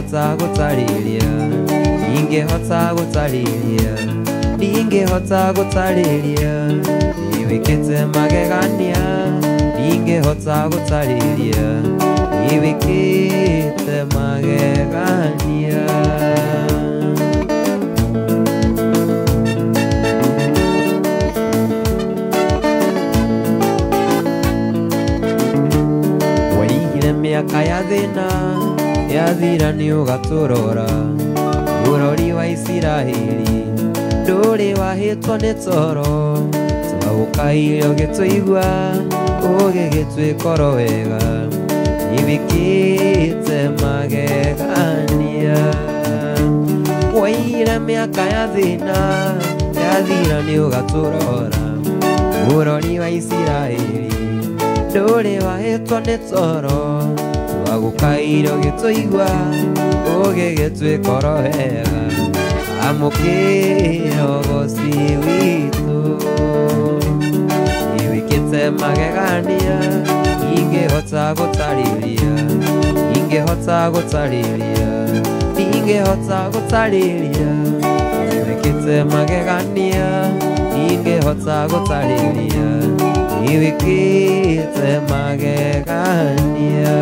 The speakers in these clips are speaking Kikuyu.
Ndingĩhota gũtarĩria, ndingĩhota gũtarĩria, ndingĩhota gũtarĩria. Nĩwĩkĩte magegania, ndingĩhota gũtarĩria, nĩwĩkĩte magegania. Waigire mĩaka ya thĩna yathira nĩũgatũrora, bũrũri wa Isiraeli ndũrĩ wahĩtwo nĩ toro. Twaũkaire ũgĩtũigua, ũgĩgĩtwĩkoro wega, nĩwĩkĩte magegania. Waigire mĩaka ya thĩna yathira nĩũgatũrora, bũrũri wa Isiraeli ndũrĩ wahĩtwo nĩ toro. Twagũkaire ũgĩtũigua, ũgĩgĩtwĩkoro wega, amũkĩra ũgoci witũ. Nĩwĩkĩte magegania, ndingĩhota gũtarĩria, ndingĩhota gũtarĩria, ndingĩhota gũtarĩria. Nĩwĩkĩte magegania, ndingĩhota gũtarĩria, nĩwĩkĩte magegania.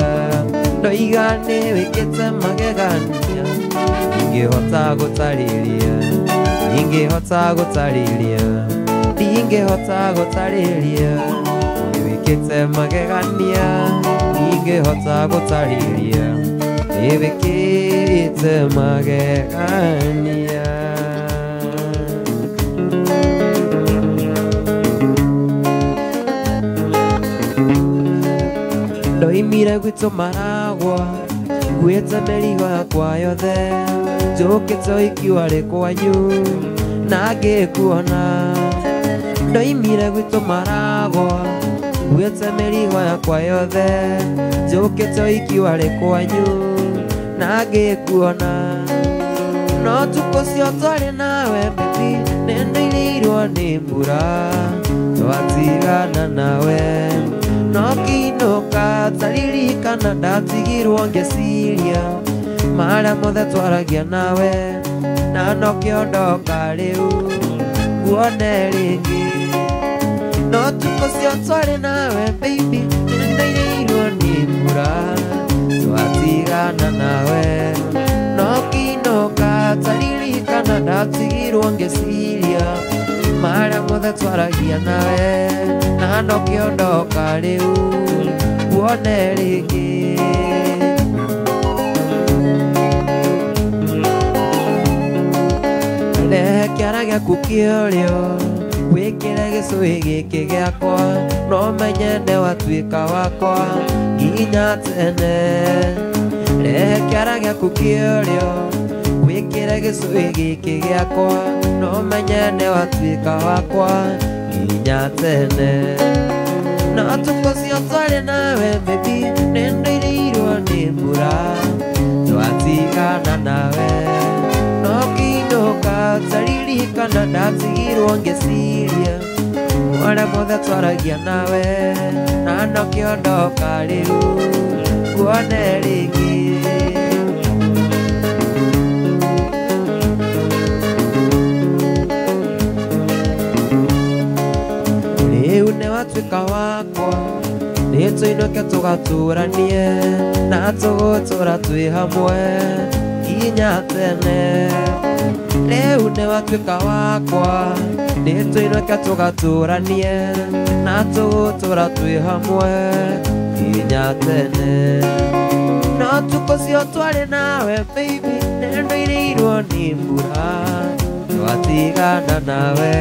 Ndoiga nĩwĩkĩte magegania, ndingĩhota gũtarĩria, ndingĩhota gũtarĩria, ndingĩhota gũtarĩria. Nĩwĩkĩte magegania, ndingĩhota gũtarĩria, nĩwĩkĩte magegania. Ndoimire gwitũ Maragwa, nguĩte mĩrigo yakwa yothe, njũkĩte ũhiki warĩ kwanyu na ngĩkuona. Ndoimire gwitũ Maragwa, nguĩte mĩrigo yakwa yothe, njũkĩte ũhiki warĩ kwanyu na ngĩkuona. No tukũ ũcio twarĩ nawe baby, nĩndairĩirwo nĩ mbura, twatigana nawe. No ngĩinũka taririkana ndatigirwo ngĩciria marĩa mothe twaragia nawe, na nokĩo ndoka rĩu nguone rĩngĩ. No tukũ ũcio twarĩ nawe baby, nĩndairĩirwo nĩ mbura, twatigana nawe. No ngĩinũka taririkana ndatigirwo ngĩciria marĩa mothe twaragia nawe, na nokĩo ndoka rĩu nguone rĩngĩ. Rehe kĩara gĩaku kĩorĩo, wĩkĩre gĩcũhĩ gĩkĩ gĩakwa, no menye nĩwatuĩka wakwa nginya tene. Rehe kĩara gĩaku kĩorĩo, wĩkĩre gĩcũhĩ gĩkĩ gĩakwa, no menye nĩwatuĩka wakwa nginya tene. No tukũ ũcio twarĩ nawe baby, nĩndairĩirwo nĩ mbura, twatigana nawe. No ngĩinũka taririkana ndatigirwo ngĩciria marĩa mothe twaragia nawe, na nokĩo ndoka rĩu nguone rĩngĩ. Rĩu nĩwatuĩka wakwa, nĩtũinũke tũgatũranie, na tũgũtũra twĩ hamwe nginya tene. Rĩu nĩwatuĩka wakwa, nĩtũinũke tũgatũranie, na tũgũtũra twĩ hamwe nginya tene. No tukũ ũcio twarĩ nawe baby, nĩndairĩirwo nĩ mbura, twatigana nawe.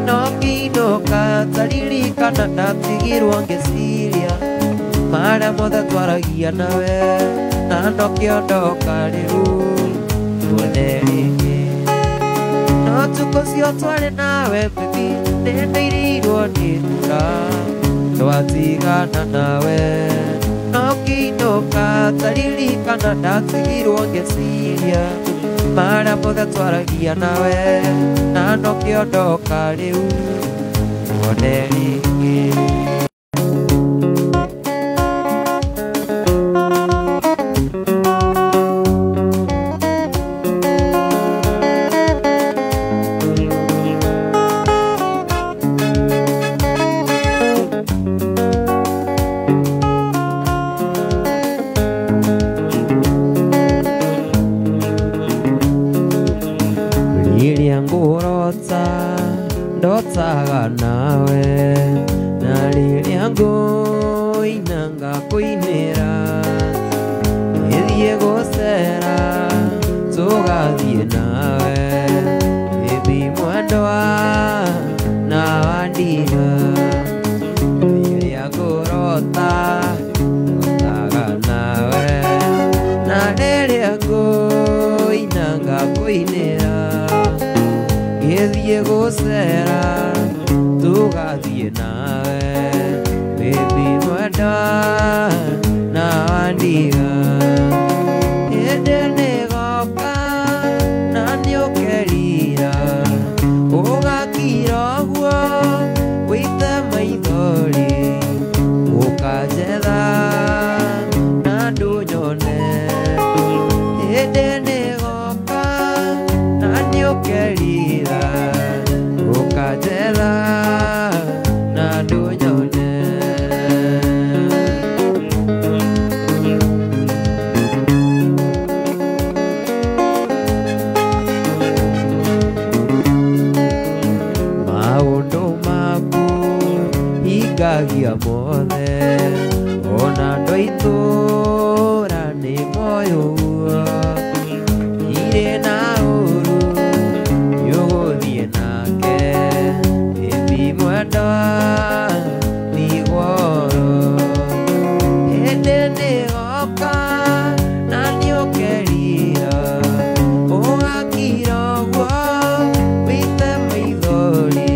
No ngĩinũka taririkana ndatigirwo ngĩciria marĩa mothe twaragia nawe, na nokĩo ndoka rĩu nguone rĩngĩ. No tukũ ũcio twarĩ nawe baby, nĩndairĩirwo nĩ mbura, twatigana nawe. No ngĩinũka taririkana ndatigirwo ngĩciria marĩa mothe twaragia nawe, na nokĩo ndoka rĩu nguone rĩngĩ. Ngũrota ndotaga nawe na rĩrĩa ngũina ngakũinĩra ĩthiĩ gũcera tũgathiĩ nawe baby mwendwa na wandiga rĩrĩa ngũrota ndotaga nawe na rĩrĩa ngũina ngakũinĩra ĩthiĩ gũcera tũgathiĩ nawe baby mwendwa na wandiga hĩndĩ nĩgoka na nĩũkerira ũgakira ũguo wĩite maithori ũkanjetha na ndũnyone hĩndĩ nĩgoka na nĩũkerira ũkanjetha na ndũnyone. Maũndũ maku hingagia mothe ona andũ a itũũra nĩ moĩ ũguo irĩ na ũru nĩũgũthiĩ nake baby mwendwa tigwo hĩndĩ nĩgoka na nĩũkerira ũgakira ũguo wĩite maithori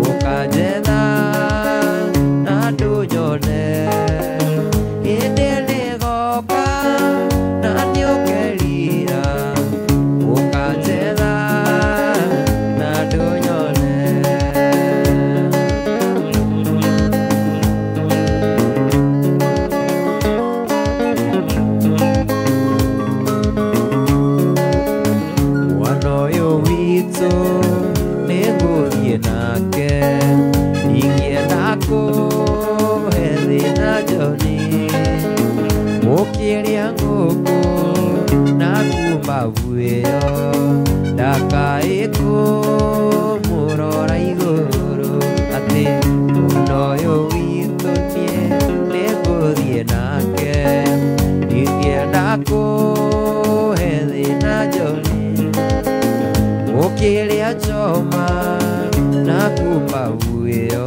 ũkanjetha na ndũnyone hĩndĩ nĩgoka na nĩũkerira ũkanjetha na ndũnyone. Mwana ũyũ witũ nĩngũthiĩ nake ingĩenda kũhe thĩna Johnny mũkĩrĩa ngũkũ na kumbavu ĩyo ndakaĩ kũmũrora igũrũ atĩ mwana ũyũ witũ niĩ nĩngũthiĩ nake ingĩenda kũhe thĩna Johnny ũkĩrĩa choma na kumbavu ĩyo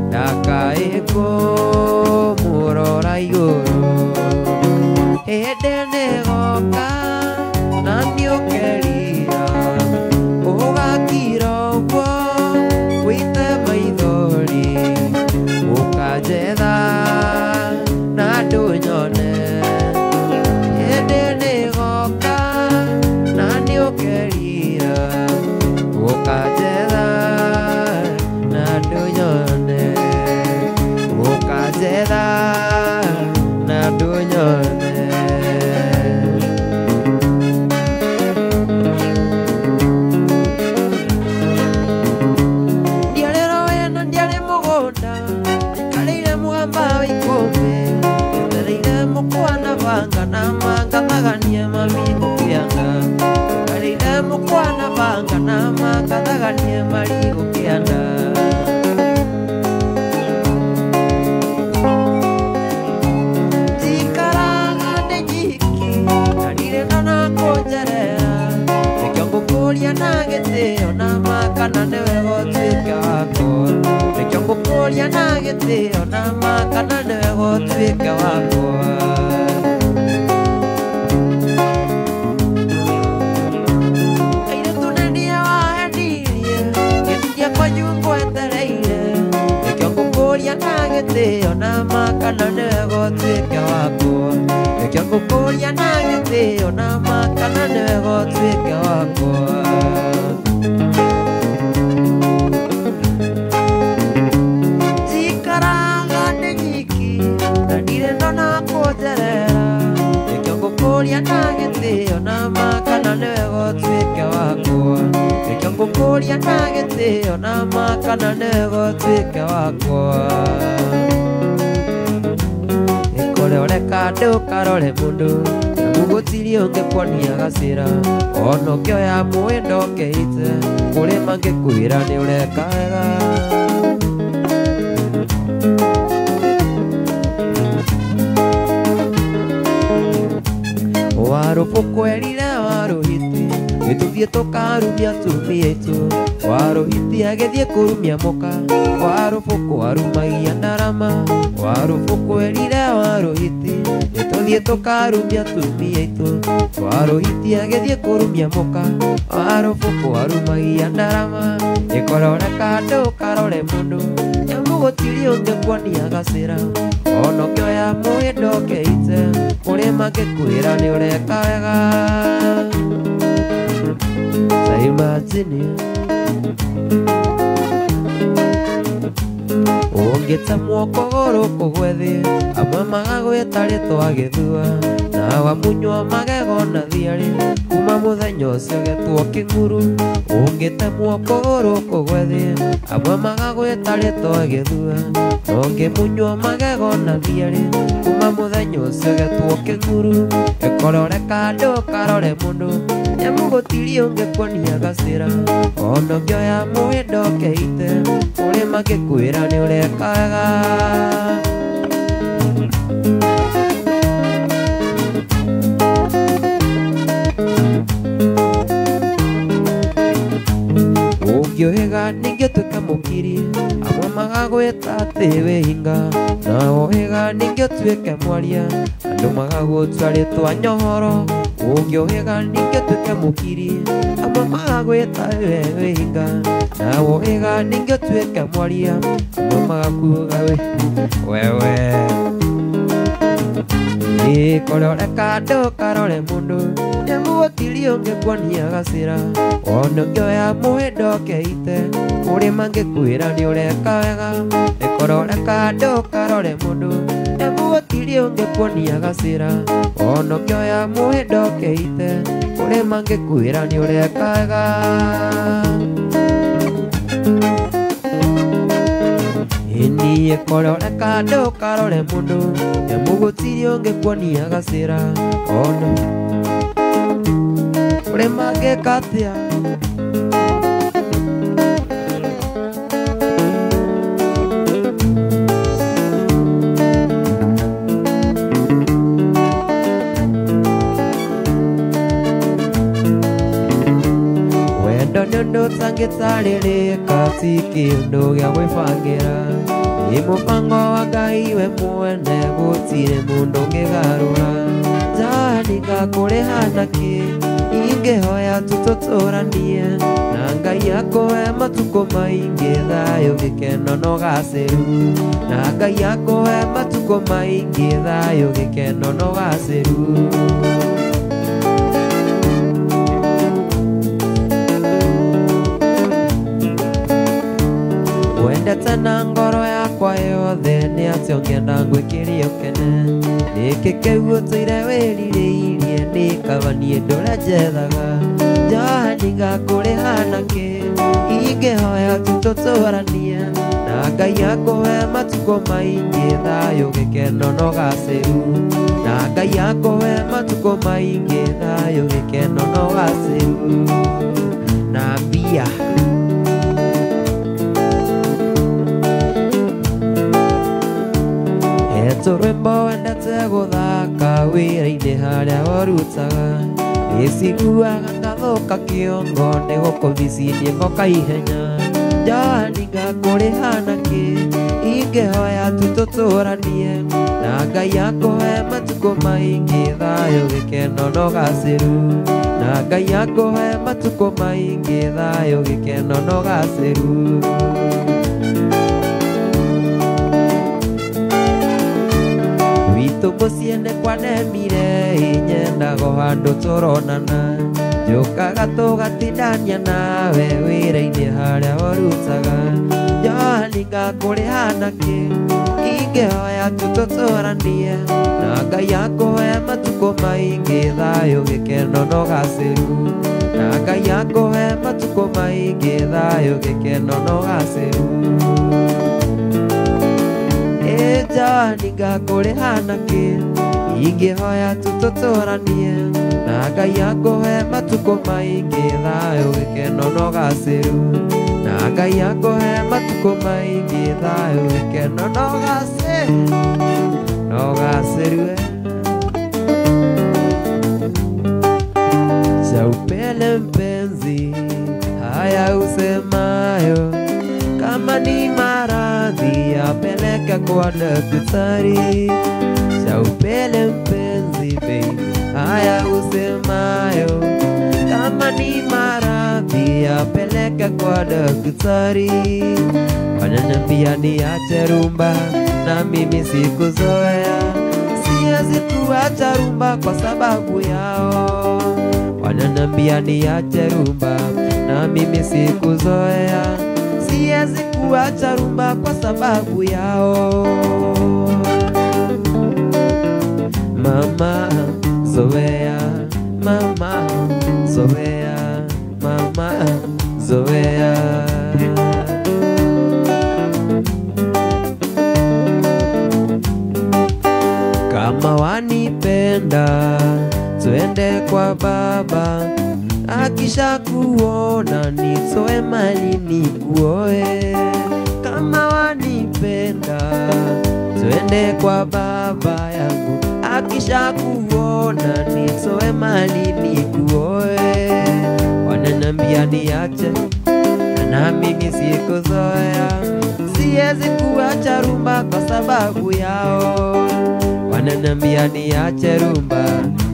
ndakaĩ kũmũrora igũrũ hĩndĩ nĩgoka na nĩũkerira ũgakira ũguo wĩite maithori ũkanjetha na ndũnyone hĩndĩ nĩgoka na nĩũkerira ũkanjetha na ndũnyone ũkanjetha na ndũnyone. Ndiarĩ rũĩ na ndiarĩ mũgũnda njikarĩire mũgamba wa ikũmbĩ njetereire mũkwa na banga na mangathaganie marigũ kĩanda njikarĩire mũkwa na banga na mangathaganie marigũ kĩanda. Njikaraga ndĩ nyiki na ndirĩ ndona kũnjerera nĩkĩo ngũkũria na gĩtĩo na ma kana nĩwe gũtuĩka wakwa nĩkĩo ngũkũria na gĩtĩo na ma kana nĩwe gũtuĩka wakwa. Airĩtu nĩ niĩ wahenirie ngĩtigia kwanyu ngwetereire nĩkĩo ngũkũria na gĩtĩo na ma kana nĩwe gũtuĩka wakwa nĩkĩo ngũkũria na gĩtĩo na ma kana nĩwe gũtuĩka wakwa. Njikaraga ndĩ nyiki na ndirĩ ndona kũnjerera nĩkĩo ngũkũria na gĩtĩo na ma kana nĩwe gũtuĩka wakwa nĩkĩo ngũkũria na gĩtĩo na ma kana nĩwe gũtuĩka wakwa. Nĩkũrĩ ũreka ndũkarore mũndũ na mũgũtirie ũngĩkuonia gacĩra ona ũkĩoya mwĩndo ũkeite Kũrĩ mangĩkwĩra nĩ ũreka wega. Warũbũkwerire warũhiti nĩtũthiĩ tũkarumia atumia aitũ. Warũhiti agĩthiĩ kũrumia mũka, warũbũkũ arumagia ndarama. Warũbũkwerire warũhiti nĩtũthiĩ tũkarumia atumia aitũ. Warũhiti agĩthiĩ kũrumia mũka, warũbũkũ arumagia ndarama. Ĩkorore kandũ karore mũndũ, nyamũ gũtirĩ ũngĩkuonia gacĩra. Ona ũkĩoya mũhĩndo ũkeite, kũrĩ mangĩkwĩra nĩ ũreka wega. Ta imagine ũngĩtemwo kũgũrũ kũgwe thĩ, amwe magagwĩta rĩtwa gĩthua, na wamunywo magego na thiarĩ, kuma mũthenya ũcio getwo kĩng'uru. Ũngĩtemwo kũgũrũ kũgwe thĩ, amwe magagwĩta rĩtwa gĩthua, na ũngĩmunywo magego na thiarĩ, kuma mũthenya ũcio getwo kĩng'uru. Ĩkorore kandũ karore mũndũ, nyamũ gũtirĩ ũngĩkuonia gacĩra. Ona ũngĩoya mũhĩndo ũkeite, kũrĩ mangĩkwĩra nĩ ũreka wega. Ũngĩũhĩga ningĩ ũtuĩke mũkiri, amwe magagwĩta atĩ wĩ hinga. Na wohĩga ningĩ ũtuĩke mwaria, andũ magagũtua rĩtwa nyohoro. Ũngĩũhĩga ningĩ ũtuĩke mũkiri, amwe magagwĩta we wĩ hinga. Na wohĩga ningĩ ũtuĩke mwaria, amwe magakuga we wewe. Ĩkorore kandũ karore mũndũ, nyamũ gũtirĩ ũngĩkuonia gacĩra. Ona ũngĩoya mũhĩndo ũkeite, kũrĩ mangĩkwĩra nĩ ũreka wega. Ĩkorore kandũ karore mũndũ, nyamũ gũtirĩ ũngĩkuonia gacĩra. Ona ũngĩoya mũhĩndo ũkeite, kũrĩ mangĩkwĩra nĩ ũreka wega. Niĩ korore kandũ karore mũndũ, nyamũ gũtirĩ ũngĩkuonia gacĩra. Ona kũrĩ mangĩka atĩa. Wendo nĩ ũndũ ũtangĩtarĩrĩka, ti kĩũndũ gĩa gwĩbangĩra. Nĩ mũbango wa Ngai we mwene, gũtirĩ mũndũ ũngĩgarũra. Njani ngakũrĩha nakĩ, ingĩhoya tu tũtũranie, na Ngai akũhe matukũ maingĩ, thayũ gĩkeno na ũgacĩru. Na Ngai akũhe matukũ maingĩ, thayũ gĩkeno na ũgacĩru. Wendete na ngoro yakwa yothe, nĩ atĩa ũngĩenda ngwĩkĩre ũkene? Nĩkĩ kĩu ũtũire wĩrirĩirie, nĩ kaba niĩ ndũrĩa njethaga. Njani ngakũrĩha nakĩ, ingĩhoya tu tũtũranie, na Ngai akũhe matukũ maingĩ, thayũ gĩkeno na ũgacĩru. Na Ngai akũhe matukũ maingĩ, thayũ gĩkeno na ũgacĩru. Na mbia. Rwĩmbo wendete gũthaka wĩra-inĩ harĩa ũrutaga, nĩciguaga ngathũka kĩongo, nĩ gũkũmicinie ngoka ihenya. Njani ngakũrĩha nakĩ, ingĩhoya tu tũtũranie, na Ngai akũhe matukũ maingĩ, thayũ gĩkeno na ũgacĩru. Na Ngai akũhe matukũ maingĩ, thayũ gĩkeno na ũgacĩru. Witũ mũciĩ nĩ kwanemire, nyendaga o handũ tũronana. Njũkaga tũgatindania nawe wĩra-inĩ harĩa ũrutaga. Njani ngakũrĩha nakĩ, ingĩhoya tu tũtũranie, na Ngai akũhe matukũ maingĩ, thayũ gĩkeno na ũgacĩru. Na Ngai akũhe matukũ maingĩ, thayũ gĩkeno na ũgacĩru. Njani ngakũrĩha nakĩ, Ingĩhoya tu tũtũranie na Ngai akũhe matukũ maingĩ thayũ gĩkeno na ũgacĩru. Na Ngai akũhe matukũ maingĩ thayũ gĩkeno na ũgacĩru, na ũgacĩru. Chaupele mpenzi, haya usemayo, kama ni maradhi yapeleke kwa daktari. Chaupele mpenzi baby, haya usemayo, kama ni maradhi yapeleke kwa daktari. Wananiambia niache rumba na mimi sikuzoea, siwezi kuacha rumba kwa sababu yao. Wananiambia niache rumba na mimi sikuzoea, siwezi kuacha rumba kwa sababu yao. Mama zoea, mama zoea, mama zoea. Kama wanipenda twende kwa baba, akisha kuona nitoe mali nikuoe. Kama wanipenda twende kwa baba yangu, akisha kuona nitoe mali nikuoe. Wananiambia niache na mimi sikuzoea, siwezi kuacha rumba kwa sababu yao. Wananiambia niache rumba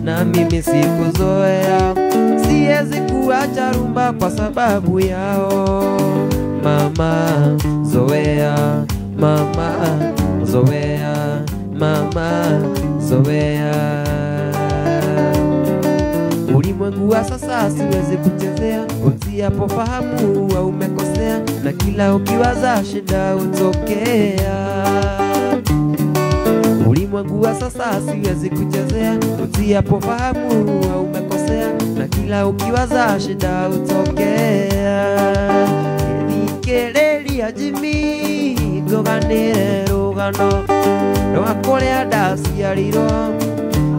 na mimi sikuzoea, siwezi kuacha rumba kwa sababu yao. Mama zoea, mama zoea, mama zoea. Ulimwengu wa sasa siwezi kuchezea, usipofahamu au umekosea, na kila ukiwaza shida hutokea. Ulimwengu wa sasa siwezi kuchezea, usipofahamu au umekosea, na kila ukiwaza shida hutokea. Thikĩrĩria Jimmy ngũganĩre rũgano rwa kũrĩa ndaciarirwo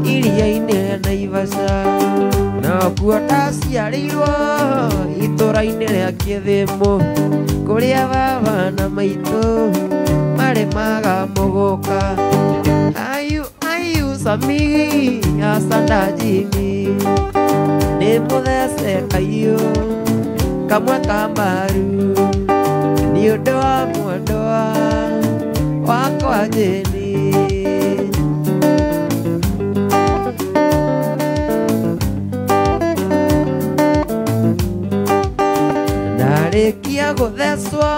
iria-inĩ rĩa Naivasha. Nokuo ndaciarirwo itũra-inĩ rĩa Kĩthĩmũ, kũrĩa baba na maitũ marĩmaga mũgũka. Ayu ayu Sami asanda Jimmy, nĩ mũthece kaiũ kamwe ka maru, nĩ ũndũ wa mwendwa wakwa Jane. Ndarĩkia gũthecwo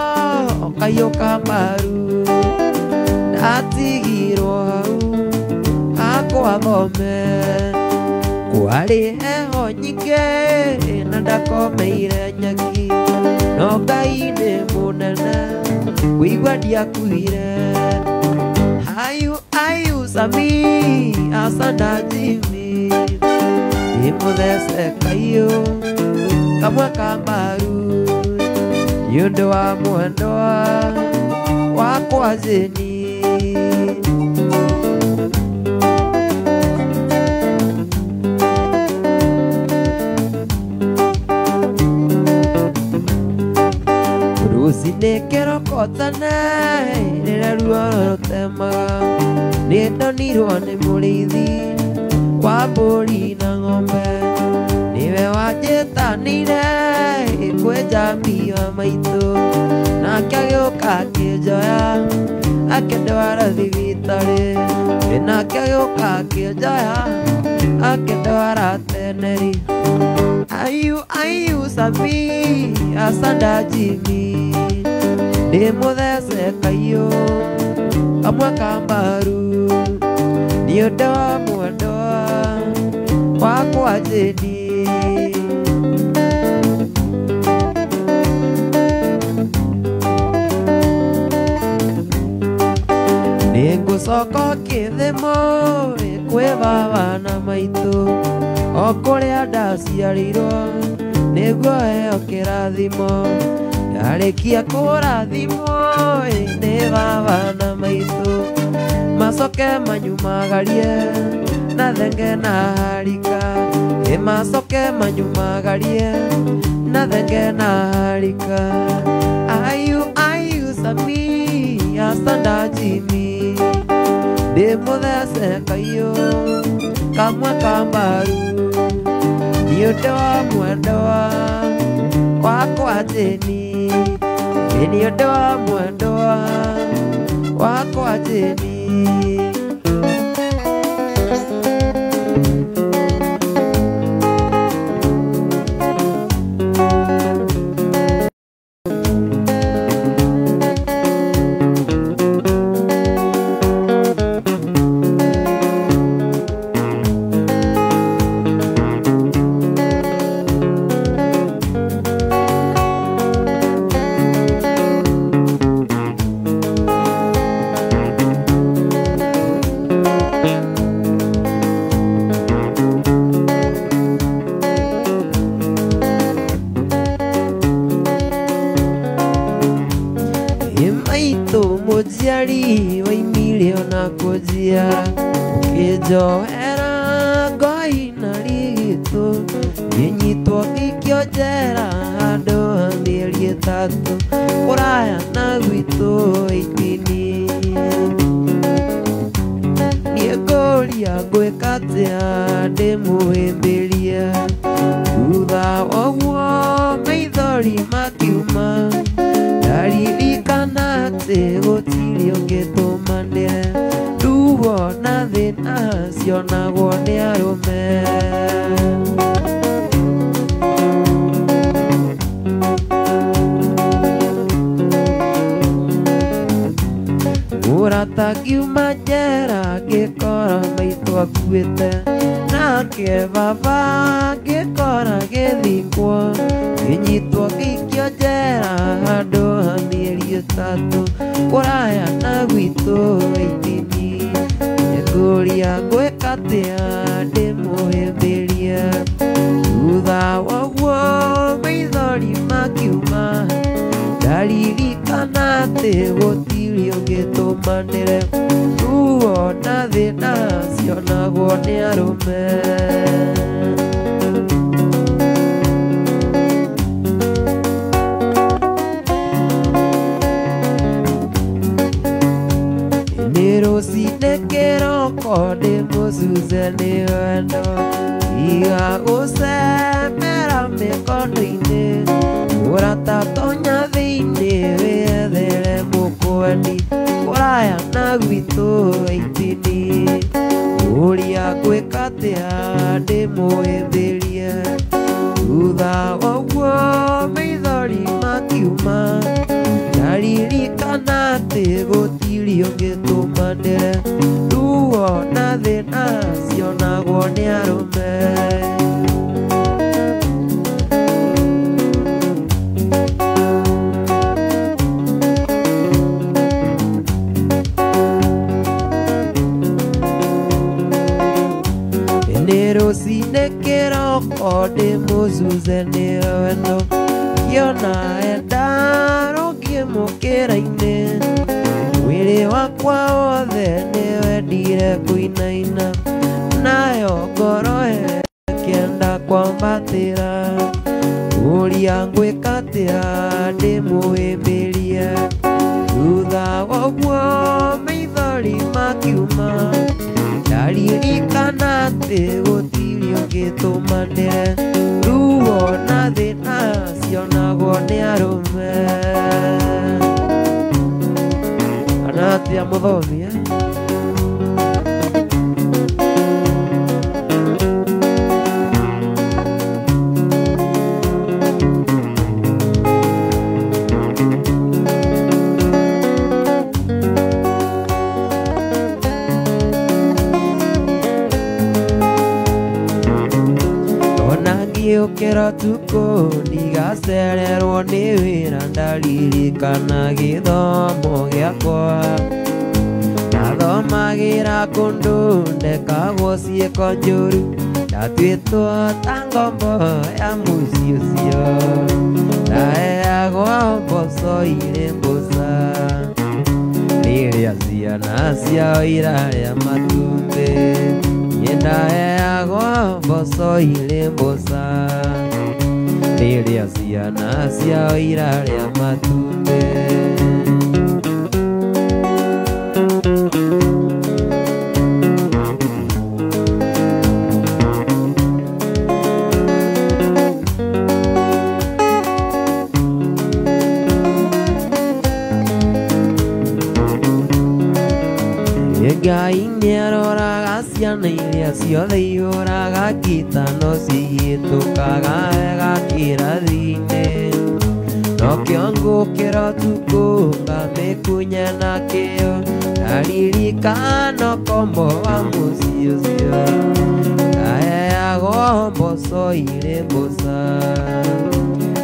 kaiũ ka maru, ndatigirwo hau hakwa thome. Kwarĩ heho nyingĩ na ndakomeire nyeki, no Ngai nĩ mũnene kũigua ndiakuire. Ayu ayu Sami asanda Jimmy, nĩ mũthece kaiũ kamwe ka maru, nĩ ũndũ wa mwendwa wakwa Jane. Rũcinĩ kĩroko tene rĩrĩa ruo rũtemaga, nĩndonirwo nĩ mũrĩithi wa mbũri na ng'ombe. Nĩwe wanjĩtanire kwĩ njambi wa maitũ, nake agĩũka akĩnjoya akĩndwara thibitarĩ. Nake agĩũka akĩnjoya akĩndwara teneri. Ayu ayu Sami asanda Jimmy, nĩ mũthece kaiũ kamwe ka maru, nĩ ũndũ wa mwendwa wakwa Jane. Nĩngũcoka Kĩthĩmũ kwĩ baba na maitũ, o kũrĩa ndaciarirwo nĩguo heo kĩrathimo. Ndarĩkia kũrathimwo nĩ baba na maitũ, Macoke manyumagarie na thenge na harika. Macoke manyumagarie na thenge na harika. Ayu ayu sami asanda jimi ndĩmũthece kaiyo kamwe ka mbaru nĩ ũndũ wa mwendwa wakwa Jeni, nĩ ũndũ wa mwendwa wakwa Jeni. Mũciari waimire ona kũnjia ũkĩnjoera ngoi na rigitũ ngĩnyitwo ngĩikio njera handũ ha mĩeri 3 kũraya na gwitũ itini. Niĩ ngũria ngwĩka atĩa ndĩmũhĩmbĩrie thutha wa ũguo maithori makiuma ndaririkana atĩ gũtirĩ ũngĩtũmanĩre ruo na thĩna cionagwo nĩ arũme. Mũrata ngiuma njera ngĩkora maitũ akuĩte nake baba ngĩkora gĩthikwo ngĩnyitwo ngĩikio njera handũ ha mĩeri 3 kũraya na gwitũ itini. Ngũria ngwĩka atĩa ndĩmũhĩmbĩrie thutha wa ũguo maithori makiuma ndaririkana atĩ gũtirĩ ũngĩtũmanĩre ruo na thĩna cionagwo nĩ arũme. Nĩ rũcinĩ kĩroko ndĩmũcuce nĩ wendo tiga gũcemera mĩkono-inĩ mũrata tonya thĩinĩ wĩethere mũkweni kũraya na gwitũ itini. Ngũria ngwĩka atĩa ndĩmũhĩmbĩrie thutha wa ũguo maithori makiuma ndaririkana atĩ gũtirĩ ũngĩtũmanĩre ruo na thĩna cionagwo nĩ arũme. Nĩ rũcinĩ kĩroko ndĩmũcuce nĩ wendo ngĩona enda rũngiĩ mũkĩra-inĩ mwĩrĩ wakwa wothe nĩwendire kũinaina nayo ngoro ĩkĩenda kwambatĩra. Ngũria ngwĩka atĩa ndĩmũhĩmbĩrie thutha wa ũguo maithori makiuma ndaririkana atĩ gũtirĩ ũngĩtũmanĩre ruo na thĩna cionagwo nĩ arũme. Kana atĩa mũthomi eh? Ngĩũkĩra ũtukũ ndigacererwo nĩ wĩra ndaririkana gĩthomo gĩakwa ndathomagĩra kũndũ ndekagwo ciĩko njũru ndatuĩtwo ta ngombo ya mũciĩ ũcio ndaheagwo mboco irĩ mbũca rĩrĩa Rĩrĩa ciana ciao irarĩa matumbĩ, niĩ ndaheagwo mboco irĩ mboca. Rĩrĩa ciana ciao irarĩa matumbĩ. Ngai nĩaroraga ciana iria ciothe ihũraga ngita no cihĩtũkaga wega kĩrathi-inĩ. Nokĩo ngũkĩra ũtukũ ngamĩkunya na kĩo, ndaririkana ũkombo wa mũciĩ ũcio. Ndaheagwo mboco irĩ mboca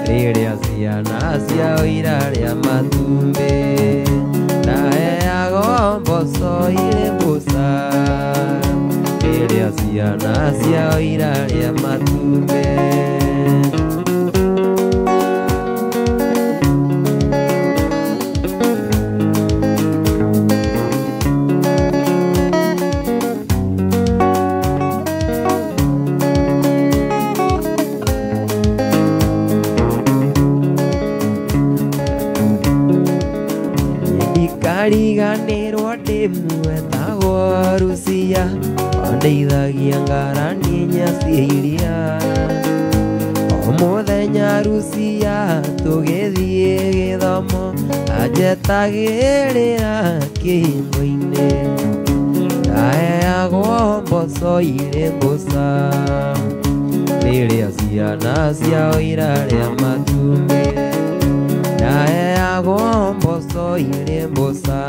rĩrĩa ciana ciao irarĩa matumbĩ. Ndaheagwo mboco irĩ mboca rĩrĩa ciana ciao irarĩa matumbĩ. Ndikariganĩrwo ndĩ muetagwo Rucia, wandeithagia ngarani inya cia iria. O mũthenya Rucia tũgĩthiĩ gĩthomo, anjetagĩrĩra kĩhingo-inĩ. Ndaheagwo mboco irĩ mboca rĩrĩa ciana ciao irarĩa matumbĩ. Ndaheagwo mboco irĩ mboca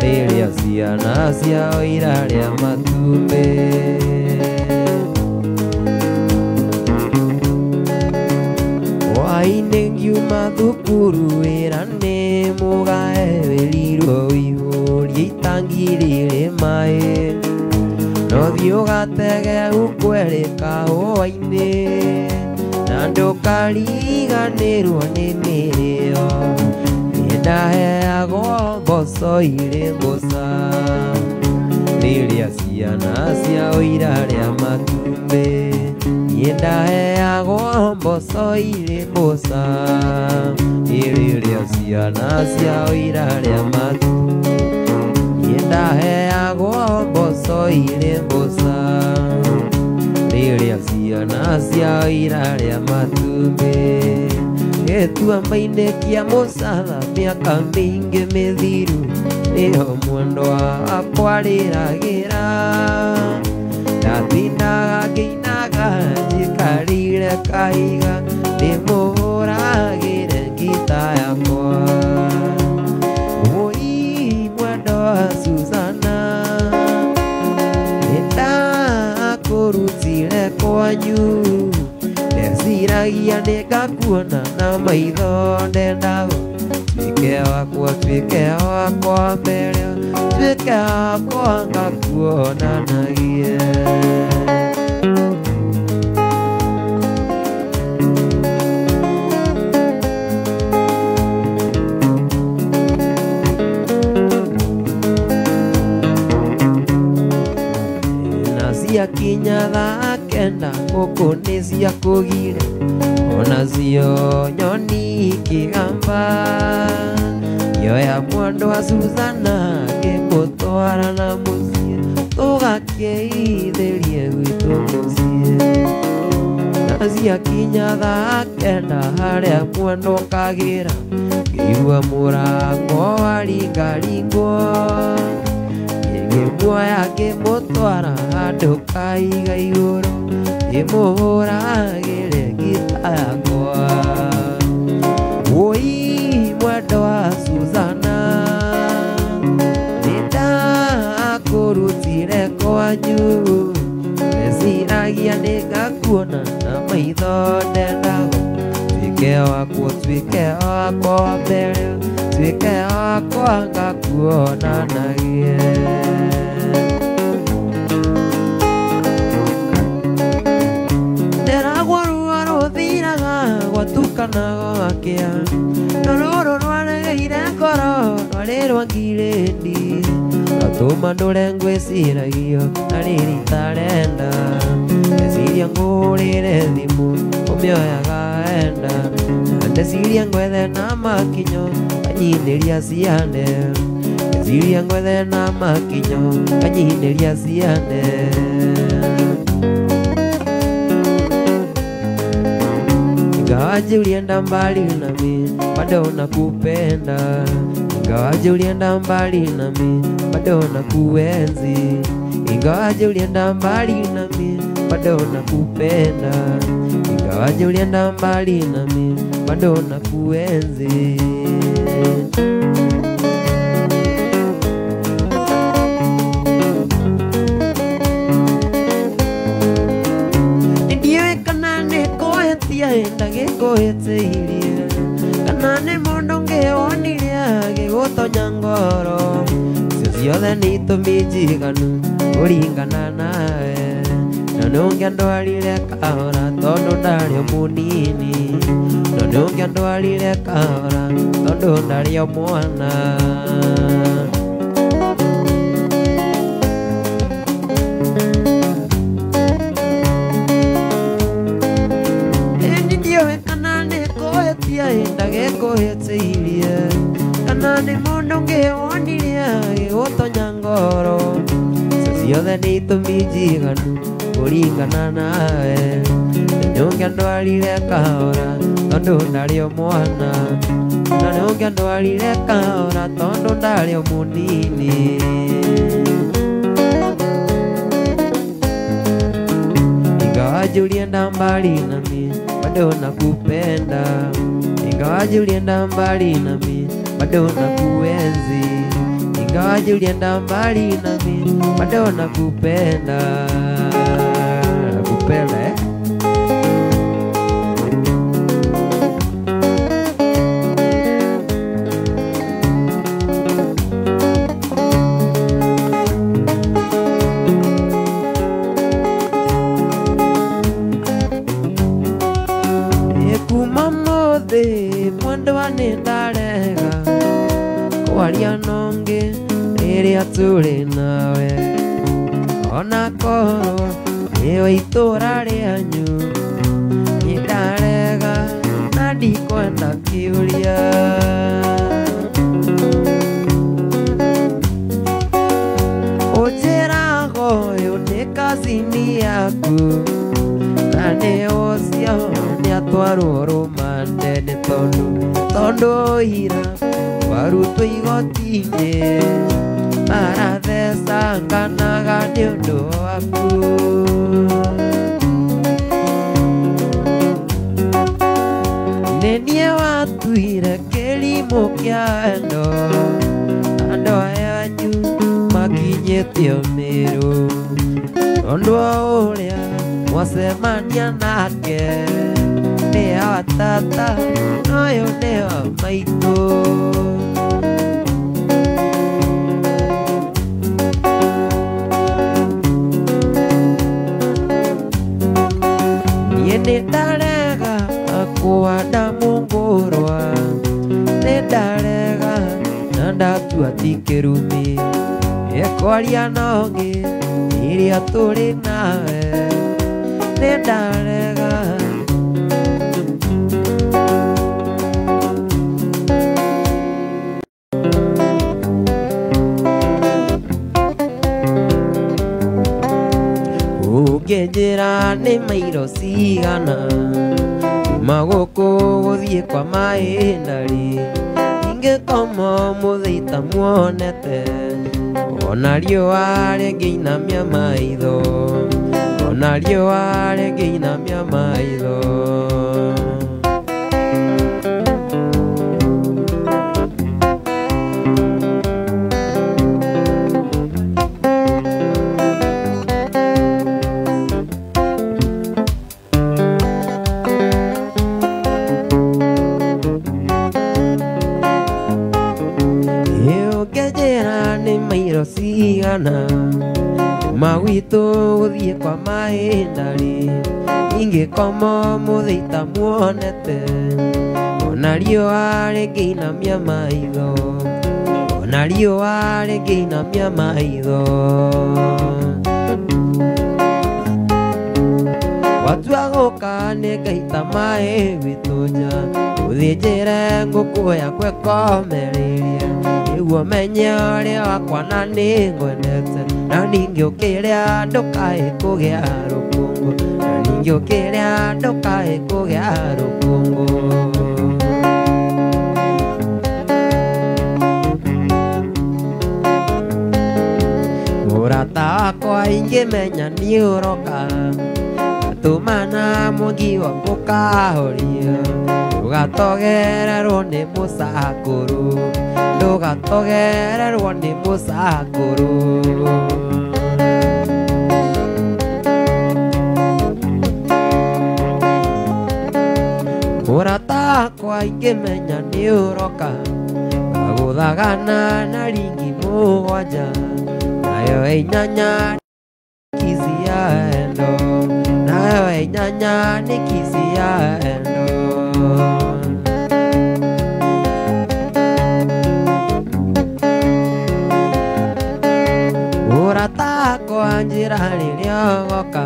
rĩrĩa ciana ciao irarĩa matumbĩ. Hwaĩ-inĩ ngiuma thukuru wĩra nĩ mũgae, wĩrirwo ũihũrie itangi rĩrĩ maĩ. No thiĩ ũgatege ũkwerĩ kahũa-inĩ, na ndũkariganĩrwo nĩ mĩrĩo. Niĩ ndaheagwo mboco irĩ mboca rĩrĩa ciana ciao irarĩa matumbĩ. Niĩ ndaheagwo mboco irĩ mboca rĩrĩa ciana ciao irarĩa matumbĩ. Niĩ ndaheagwo mboco irĩ mboca rĩrĩa ciana ciao irarĩa matumbĩ. Gĩtuamba-inĩ kĩa mũcatha mĩaka mĩingĩ mĩthiru, nĩho mwendwa wakwa arĩragĩra. Ndatindaga ngĩinaga njikarĩire kahiga, ndĩmũhũragĩre ngita yakwa. Wũi mwendwa Susana, nĩndakũrutire kwanyu, ndeciragia nĩngakuona na maitho ndendaga. Tuĩke wakwa, tuĩke wakwa mbere, tuĩke wakwa ngakuonanagie. Na ciakinya thaa kenda ngũkũ nĩciakũgire, onacio nyoni ikĩgamba. Ngĩoya mwendwa Susana ngĩmũtwara na mũciĩ, tũgakĩithĩrie gwitũ mũciĩ. Na ciakinya thaa kenda harĩa mwendwa okagĩra, ngĩigua mũrango waringaringwo. Ngĩmuoya ngĩmũtwara handũ kahiga igũrũ, ndĩmũhũragĩre ngita yakwa. Wũi mwendwa Susana, nĩndakũrutire kwanyu, ndeciragia nĩngakuona na maitho ndendaga. Tuĩke wakwa, tuĩke wakwa wa mbere, tuĩke wakwa ngakuonanagie. Nderagwo ruo rũthiraga gwatukana gwakĩa, no rũrũ rwaregeire ngoro rwarĩ rwa ngirĩndi Atũma ndũre ngwĩciragio na rĩrĩ itarenda Ndeciria ngũrĩre thimũ ũmĩoyaga enda Na ndeciria ngwethe na makinyo kanyinĩria ciane Ndeciria ngwethe na makinyo kanyinĩria ciane Ingawaje ulienda mbali nami bado nakupenda Ingawaje ulienda mbali nami bado nakuenzi Ingawaje ulienda mbali nami bado nakupenda Ingawaje ulienda mbali nami bado nakuenzi Ndiũĩ kana nĩ kũhĩtia ndagĩkũhĩtĩirie Kana nĩ mũndũ ũngĩ wonire agĩgũtonya ngoro Icio ciothe nĩ itũmi njiganu kũringana nawe Na nĩ ũngĩandwarire kahora tondũ ndarĩ o mũnini Na nĩ ũngĩandwarire kahora tondũ ndarĩ o mwana Ndiũĩ kana nĩ kũhĩtia ndagĩkũhĩtĩirie Kana nĩ mũndũ ũngĩ wonire agĩgũtonya ngoro Icio ciothe nĩ itũmi njiganu kũringana nawe Na nĩ ũngĩandwarire kahora tondũ ndarĩ o mwana Na nĩ ũngĩandwarire kahora tondũ ndarĩ o mũnini Ingawaje ulienda mbali nami bado nakupenda Ingawaje ulienda mbali nami bado nakuenzi Ingawaje ulienda mbali nami bado nakupenda Nakupenda eh? Kuma mũthĩ mwendwa nĩ ndarega kwaria na ũngĩ rĩrĩa tũrĩ nawe Ona korwo nĩwe itũra rĩanyu nĩ ndarega na ndikwenda kĩũria Ũnjĩraga ũyũ nĩ kazini yaku Na nĩ ũcio nĩatwarwo rũmande nĩ tondũ ira warutwo igoti-inĩ marathecanganaga nĩ ũndũ waku Nĩ niĩ watuire kĩrimũ kĩa wendo Andũ aya anyu makinyĩtio mĩrũ Tondũ o ũrĩa mwacemania nake nĩ wa tata na ũyũ nĩ wa maitũ Niĩ nĩ ndarega kũhanda mũngũrwa Nĩ ndarega na ndatua ti kĩrumi Ĩkwaria na ũngĩ rĩrĩa tũrĩ nawe Nĩ ndarega Ũngĩnjĩra nĩ mairo cigana Kuma gũkũ gũthiĩ kwa maĩ ndarĩ Ingĩkoma ũmũthĩ itamuonete Ona riũa rĩngĩinamia maitho Ona riũa rĩngĩinamia maitho Ũngĩnjĩra nĩ mairo cigana Kuma gwitũ gũthiĩ kwa maĩ ndarĩ Ingĩkoma ũmũthĩ itamuonete Ona riũa rĩngĩinamia maitho Kana riũa rĩngĩinamia maitho. Watua gũka nĩngaita maĩ gwitũ nja, ũthĩnjĩre ngũkũ yakwa ĩkomereirie, nĩguo menye ũrĩa wakwa na nĩngwendete. Na ningĩ ũkĩrĩa ndũkae kũgĩa rũkũngũ, na ningĩ ũkĩrĩa ndũkae kũgĩa rũkũngũ. Mũrata wakwa ingĩmenya nĩ ũroka, tũmana mwangi wa gũkahoria, ndũgatogererwo nĩ mũcakũrũ, ndũgatogererwo nĩ mũcakũrũ. Mũrata wakwa ingĩmenya nĩ ũroka, ngagũthagana na ringi mũgwanja, nayo inyanya kisi ya endo, nayo inyanya nĩ kisi ya endo. Mũrata wakwa njĩra rĩrĩa ũgoka,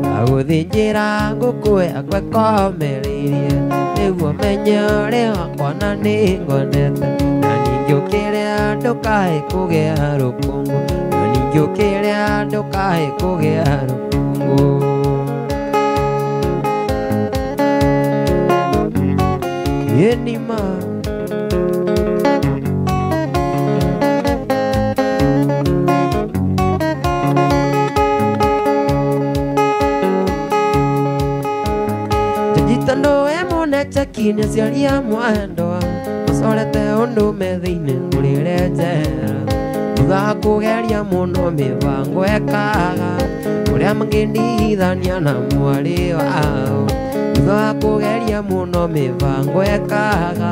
ngagũthĩnjĩra ngũkũ yakwa ĩkomereirie, nĩguo menye ũrĩa wakwa na nĩngwendete. Na ningĩ ũkĩrĩa ndũkae kũgĩa rũkũngũ, na ningĩ ũkĩrĩa ndũkae kũgĩa rũkũngũ. Ĩnima Njitando emune cheki ciaria mwendwa, macorete ũndũ me thĩinĩ ngũrĩre njera. Thutha wa kũgeria mũno mĩbango ekaga, ũrĩa mangĩndigithania na mwarĩ wao. Thutha wa kũgeria mũno mĩbango ekaga,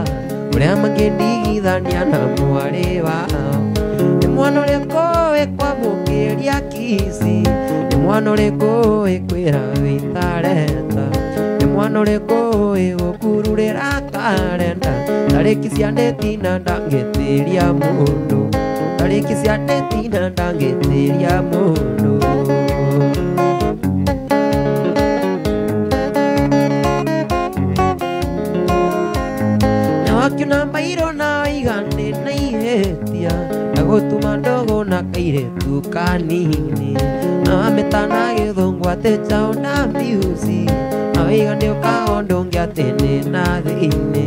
ũrĩa mangĩndigithania na mwarĩ wao. Nĩ mwana ũrĩkũ wĩkwamũkĩria kici, nĩ mwana ũrĩkũ wĩkwĩra wĩtareta, nĩ mwana ũrĩkũ wĩgũkururĩra karenda, tarĩki cia ndĩtina ndangĩtĩria mũndũ, tarĩki cia ndĩtina ndangĩtĩria mũndũ. Na wakiuna mbairũ na waiga nĩ na ihĩtia, na gũtuma ndũgũ na kairĩtu kanini, na wamĩtana gĩthũngũ atĩ njaũ na mbiuci, na waiga nĩũkaga ũndũ ũngĩ atĩ nĩ na thĩinĩ,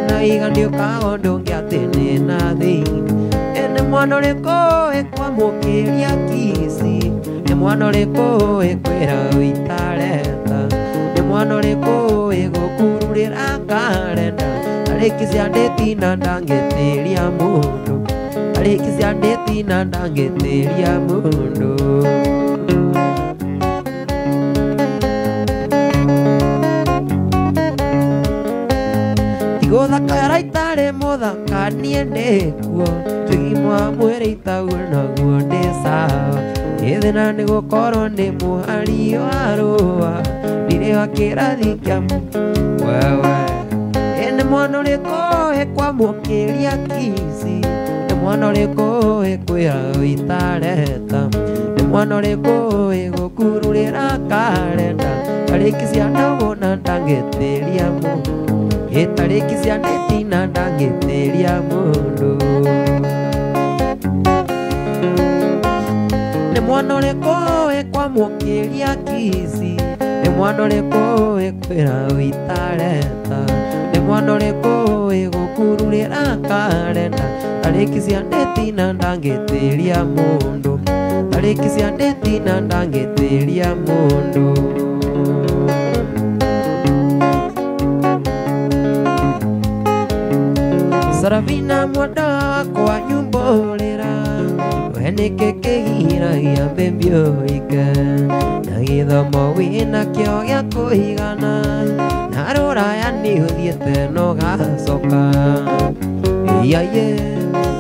na waiga nĩũkaga ũndũ ũngĩ atĩ nĩ na thĩinĩ. Nĩ mwana ũrĩkũ wĩkwamũkĩria kici, nĩ mwana ũrĩkũ wĩkwĩra wĩtareta, nĩ mwana ũrĩkũ wĩgũkururĩra karenda, tarĩki cia ndĩtina ndangĩtĩria mũndũ, tarĩki cia ndĩtina ndangĩtĩria mũndũ. Tigũthakara itarĩ mũthaka niĩ ndĩkuo, twĩgima wa mwĩrĩ itaguo naguo ndĩ sawa. Ĩthĩna nĩ gũkorwo ndĩ mũhari wa rũa, ndirĩ wa kĩrathi kĩa wewe. Nĩ mwana ũrĩkũ wĩkwamũkĩria kici, nĩ mwana ũrĩkũ wĩkwĩra wĩtareta, nĩ mwana ũrĩkũ wĩgũkururĩra karenda, tarĩki cia ndũgũ na ndangĩtĩria mũndũ, tarĩki cia ndĩtina ndangĩtĩria mũndũ. Nĩ mwana ũrĩkũ wĩkwamũkĩria kici, nĩ mwana ũrĩkũ wĩkwĩra wĩtareta, nĩ mwana ũrĩkũ wĩgũkururĩra karenda, tarĩki cia ndĩtina ndangĩtĩria mũndũ, tarĩki cia ndĩtina ndangĩtĩria mũndũ. Sarafina mwenda wakwa nyumbũrĩra, we nĩkĩ kĩgiragia mbĩmbĩ ũhike, na gĩthomo wĩnakĩo gĩa kũigana, na rũraya nĩ ũthiĩte na ũgacoka. Iaiye,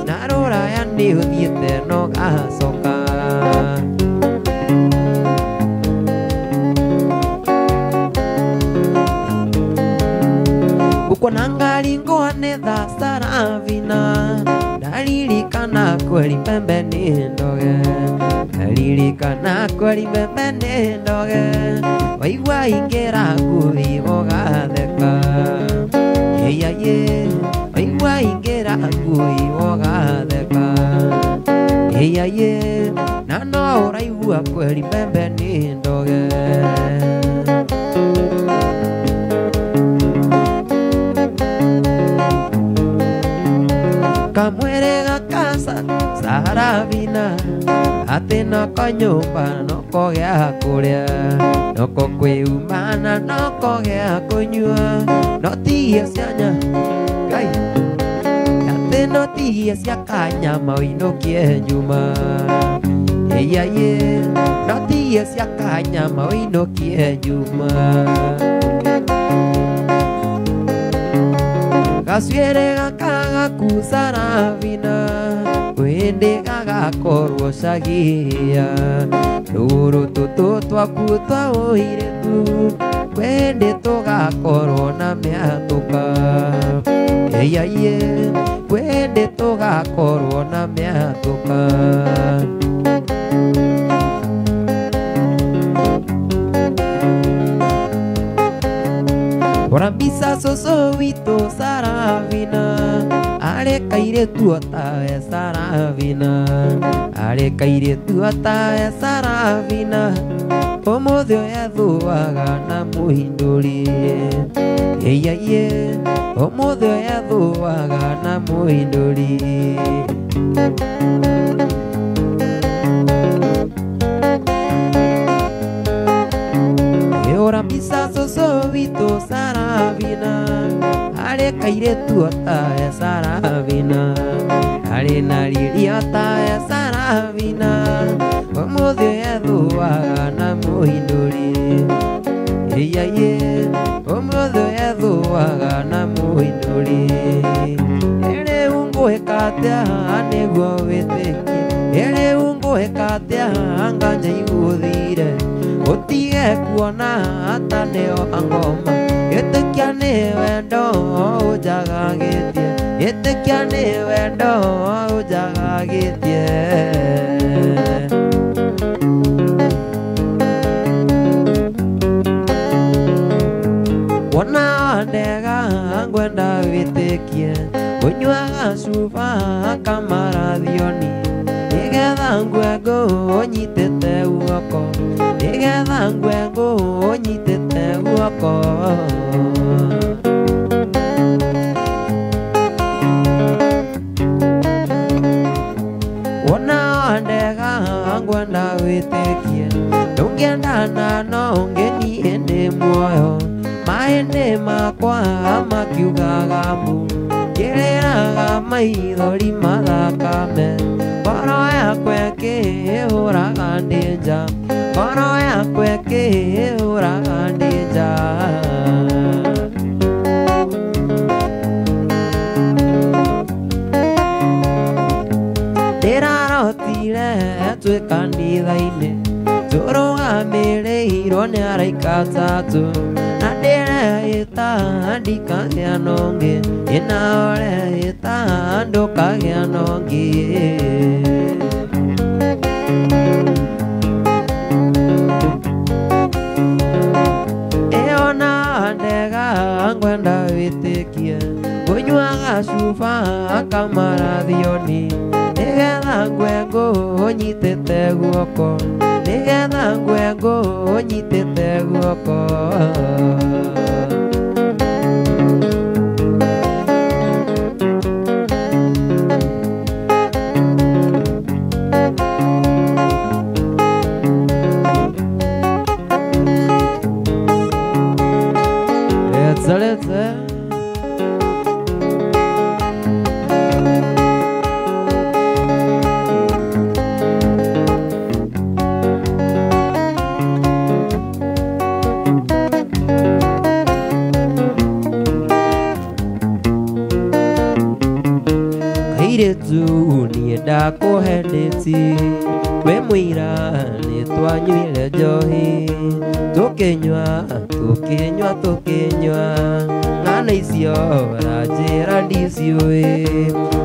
na rũraya nĩ ũthiĩte na ũgacoka. Ngũkuona ngari ngũhane tha Sarafina, Naririkana kweli mbembe nĩ ndoge, naririkana kweli mbembe nĩ ndoge, waigua ingĩra ngui ũgatheka. Ĩyaye, waigua ingĩra ngui ũgatheka. Ĩyaye, na no ũraigua kweli mbembe nĩ ndoge. Kamwere gakasa Sarabina, atĩ noko nyũmba noko gĩa kũrĩa, noko kwĩumana noko gĩa kũnyua, no tigia cia Ngai, atĩ no tigia cia kanyama ũinũkie Njuma. Ĩyaye, no tigia cia kanyama ũinũkie Njuma. Gacuĩrĩ gaka gaku Sarabina, kwĩndĩ gagakorwo cagia, tũgũrũ tũtũ twaku twa ũirĩtu, kwĩndĩ tũgakorwo na mĩatũka. Ĩyaye, kwĩndĩ tũgakorwo na mĩatũka. Ora mbica cũcũ witũ Sarabina, arĩ kairĩtu o tawe Sarabina, arĩ kairĩtu o tawe Sarabina, ũmũthĩ ũyũ ethuaga na mũhindũri. Ĩyaye, ũmũthĩ ũyũ ethuaga na mũhindũri. Ora mbica cũcũ witũ Sarabina, arĩ kairĩtu o tawe Sarabina, arĩ na riri o tawe Sarabina, ũmũthĩ ũyũ ethuaga na mũhindũri. Ĩyaye, ũmũthĩ ũyũ ethuaga na mũhindũri. Rĩu ngwĩka atĩa nĩguo wĩtĩkie? Rĩu ngwĩka atĩa nganja igũthire? Ũtige kuona ta nĩo ngoma, ĩtĩkia nĩ wendo ũnjagagĩtie, ĩtĩkia nĩ wendo ũnjagagĩtie. Wona ndega ngwenda wĩtĩkie, ũnyuaga cuba kamarathioni, nĩgetha ngue ngũnyitĩte guoko, nĩgetha ngue ngũnyitĩte guoko. Wona ndega ngwenda wĩtĩkie, ndũngĩendana no ũngĩ niĩ ndĩ muoyo, maĩ nĩ makwa makiugaga mbu, ngĩrĩraga maithori mathakame, ngoro yakwa ĩkĩhũraga ndĩ nja, ngoro yakwa ĩkĩhũraga ndĩ nja. Ndĩrarotire twĩ kanitha-inĩ, tũrũgamĩrĩirwo nĩ araika atatũ, na ndĩrehĩta ndikagĩa na ũngĩ, ĩ nawe ũrehĩta ndũkagĩa na ũngĩ. Ĩona ndega ngwenda wĩtĩkie, ngũnyuaga cuba kamarathioni, nĩgetha ngue ngũnyitĩte guoko, nĩgetha ngue ngũnyitĩte guoko. Let's let's. Kairĩtu niĩ ndakũhendeti, wĩ mũira nĩ twanyuire njohi, tũkĩnyua tũkĩnyua tũkĩnyua, ng'ano icio ũranjĩra ndiciũĩ,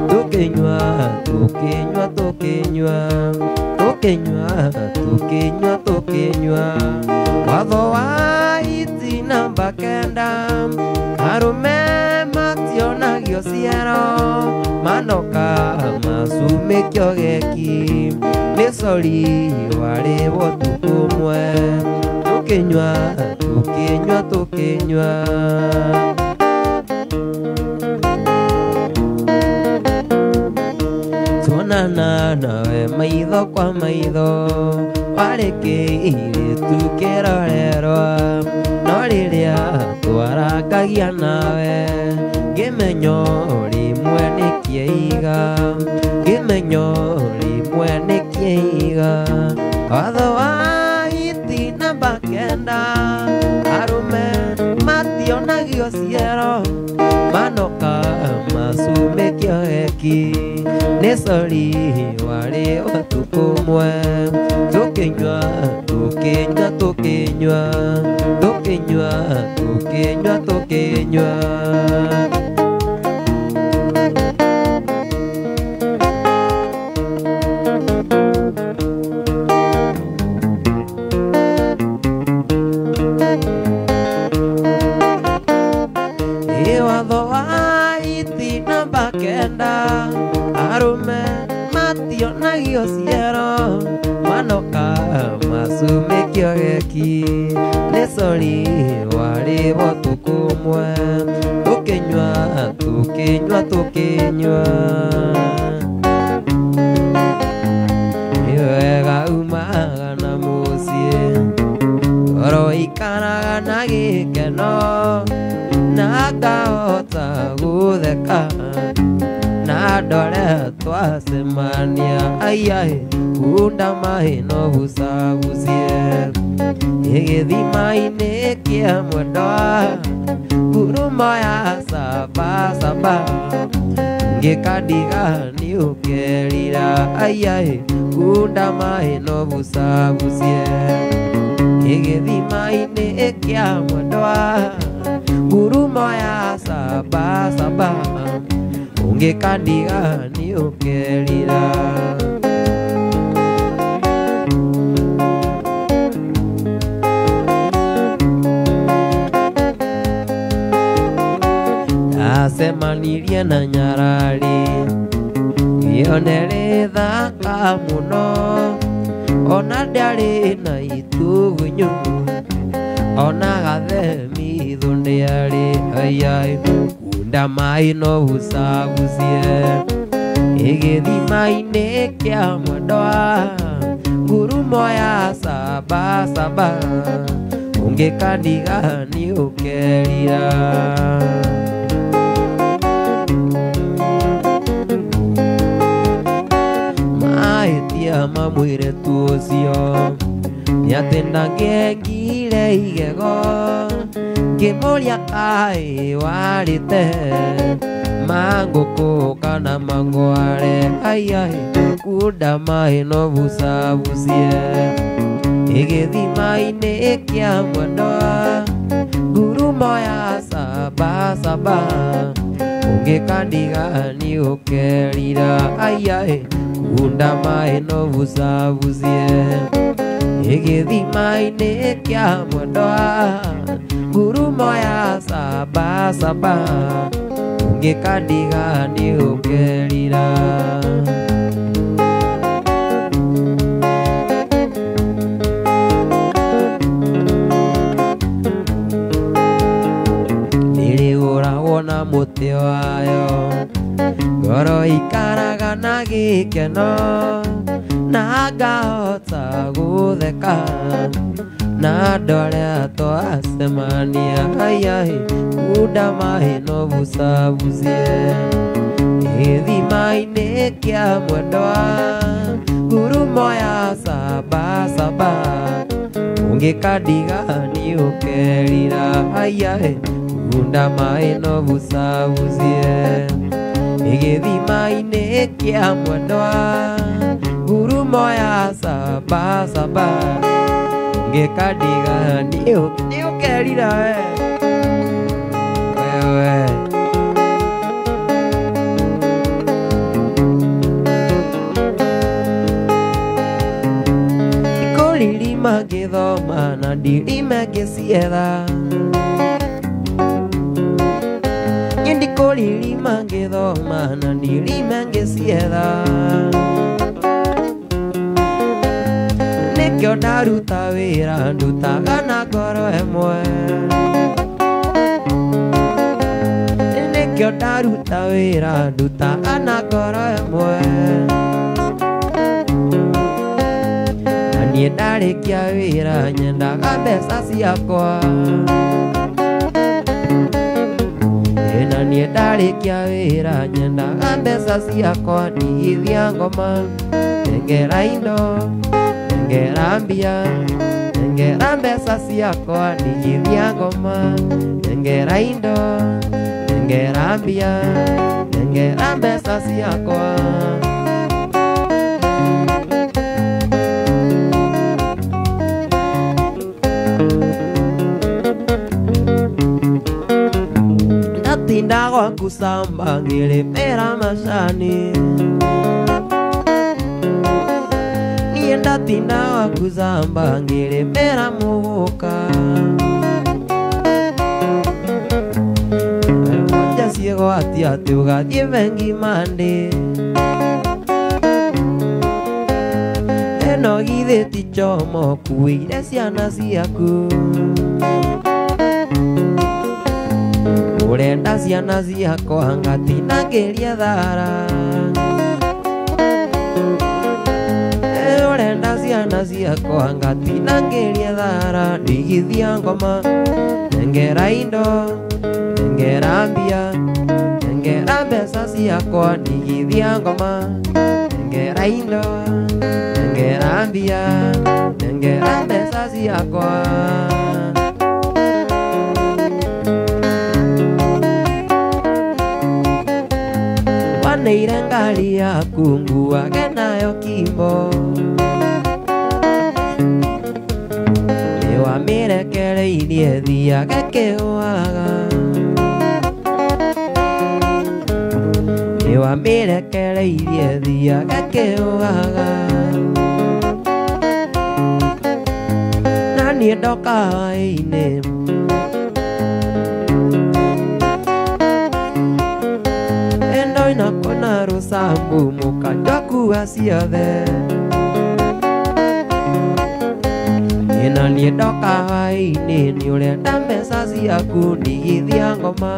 tũkĩnyua. Tũkĩnyua tũkĩnyua tũkĩnyua tũkĩnyua tũkĩnyua tũkĩnyua watho wa iti namba 9 arũme mationagio ciero manoka macumĩkio geki nĩ sori warĩ ũtukũ ũmwe tũkĩnyua tũkĩnyua tũkĩnyua. Tuonana nawe maitho kwa maitho warĩ kĩirĩtu kĩrorerwa no rĩrĩa twarangagia nawe ngĩmenya rĩmwe nĩ kĩiga ngĩmenya rĩmwe nĩ kĩiga watho wa iti namba 9 arũme mationagio ciero manoka macumĩkio heki nĩ sori warĩ ũtukũ ũmwe tũkĩnyua tũkĩnyua tũkĩnyua tũkĩnyua tũkĩnyua tũkĩnyua. Watho wa iti namba 9 arũme mationagio ciero manoka macumĩkio geki nĩ sori warĩ ũtukũ ũmwe tũkĩnyua tũkĩnyua tũkĩnyua. Nĩ wega umaga na mũciĩ ngoro ikaraga na gĩkeno na ngahota gũtheka na ndore twacemania aiai kunda maĩ no gucagucie gĩthima-inĩ kĩa mwendwa ngurumo ya sabasaba ngĩkandiga nĩ ũkerira aiai kunda maĩ no gucagucie gĩthima-inĩ kĩa mwendwa ngurumo ya sabasaba ũngĩkandiga nĩ ũkerira. Ndacemanirie na nyarari ĩyo thaka mũno ona ndĩarĩ na itugunyu ona gathemithũ ndĩarĩ aiai kunda maĩ no gucagucie gĩthima-inĩ kĩa mwendwa ngurumo ya sabasaba ũngĩkandiga nĩ ũkerira. Mahĩtia ma mũirĩtu ũcio nĩ atĩ ndangĩengire igego ngĩmũria kaĩ warĩte mangũkũ kana mangware aiai kunda maĩ no gucagucie gĩthima-inĩ kĩa mwendwa ngurumo ya sabasaba ũngĩkandiga nĩ ũkerira aiai kunda maĩ no gucagucie gĩthima-inĩ kĩa mwendwa ngurumo ya sabasaba ũngĩkandiga nĩ ũkerira. Nĩrĩgũragwo na mũtĩ wayo ngoro ikaraga na gĩkeno na ngahota gũtheka na ndore twacemania aiai kunda maĩ no gucagucie gĩthima-inĩ kĩa mwendwa ngurumo ya sabasaba ũngĩkandiga nĩ ũkerira aiai kunda maĩ no gucagucie gĩthima-inĩ kĩa mwendwa ngurumo ya sabasaba ũngĩkandiga nĩ ũkerira we wewe. Ndikũririma ngĩthoma na ndirime ngĩcietha. Niĩ ndikũririma ngĩthoma na ndirime ngĩcietha. Nĩkĩo ndaruta wĩra ndutaga na ngoro ĩmwe. Nĩkĩo ndaruta wĩra ndutaga na ngoro ĩmwe. Na niĩ ndarĩkia wĩra nyendaga mbeca ciakwa. Na niĩ ndarĩkia wĩra nyendaga mbeca ciakwa. Ndigithia ngoma, nengera indo, nengera mbia, nengera mbeca ciakwa. Ndigithia ngoma, nengera indo, nengera mbia, nengera mbeca ciakwa. Ndatinda gwaku camba ngĩrĩmĩra macani. Niĩ ndatinda gwaku camba ngĩrĩmĩra mũgũka. Wanja ciĩgwatia atĩ ũgathiĩ bengi Monday. Ĩno githĩ ti chomo ũkuĩire ciana ciaku. Ũrenda ciana ciakwa ngatinangĩria thara. Ũrenda ciana ciakwa ngatinangĩria thara. Ndigithia ngoma, nengera indo, nengera mbia, nengera mbeca ciakwa. Ndigithia ngoma, nengera indo, nengera mbia, nengera mbeca ciakwa. Waneire ngari yaku nguage nayo kimbo. Nĩwamĩrekereirie thiage kĩũaga. Nĩwamĩrekereirie thiage kĩũaga. Na niĩ ndoka hwaĩ-inĩ ndoina kũna rũcambu mũkanjwa ciothe. Na niĩ ndoka hwaĩ-inĩ nĩũrenda mbeca ciaku. Ndigithia ngoma,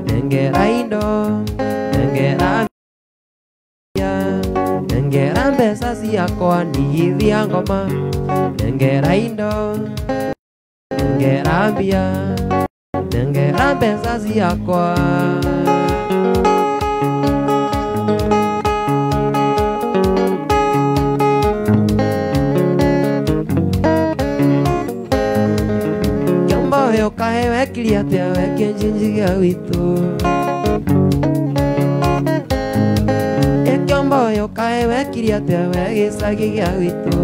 nengera indo, nengera mbia, nengera mbeca ciakwa. Ndigithia ngoma, nengera indo, nengera mbia, nengera mbeca ciakwa. Kaĩ wekire atĩa we kĩnjinji gĩa gwitũ? Ĩ kĩomboyo kaĩ wekire atĩa we gĩcagi gĩa gwitũ?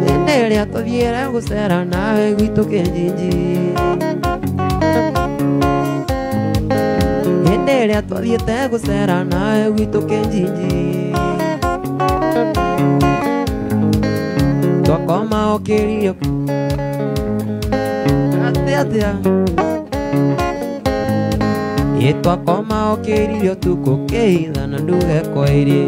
Hĩndĩ ĩrĩa tũthiĩre gũcera nawe gwitũ kĩnjinji. Hĩndĩ ĩrĩa twathiĩte gũcera nawe gwitũ kĩnjinji. Twakoma ũkĩrio atĩa atĩa. Ĩ twakoma ũkĩririo tukũ kĩitha na nduge kwairi.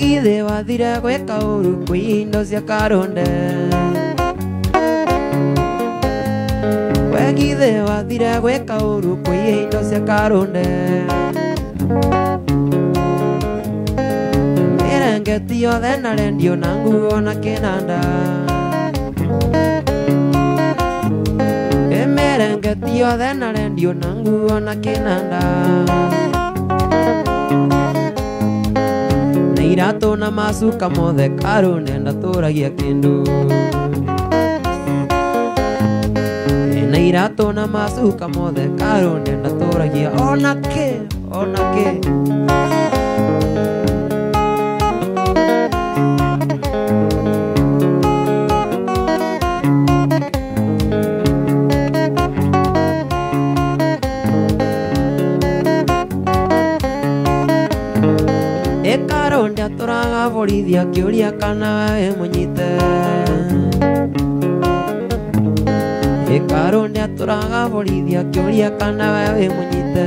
Githĩ wathire gwĩka ũru kwĩ indo cia karũnde. We githĩ wathire gwĩka ũru kwĩ indo cia karũnde. Mĩrengeti yothe na rendio na nguo na kĩnanda. Mĩrengeti yothe na rendio na nguo na kĩnanda. Na iratũ na macuka mothe karũnde ndatũragia kĩndũ. Na iratũ na macuka mothe karũnde ndatũragia ona kĩ, ona kĩ. Karũnde atũraga borithi akĩũria kana we mũnyite. Karũnde atũraga borithi akĩũria kana we mũnyite.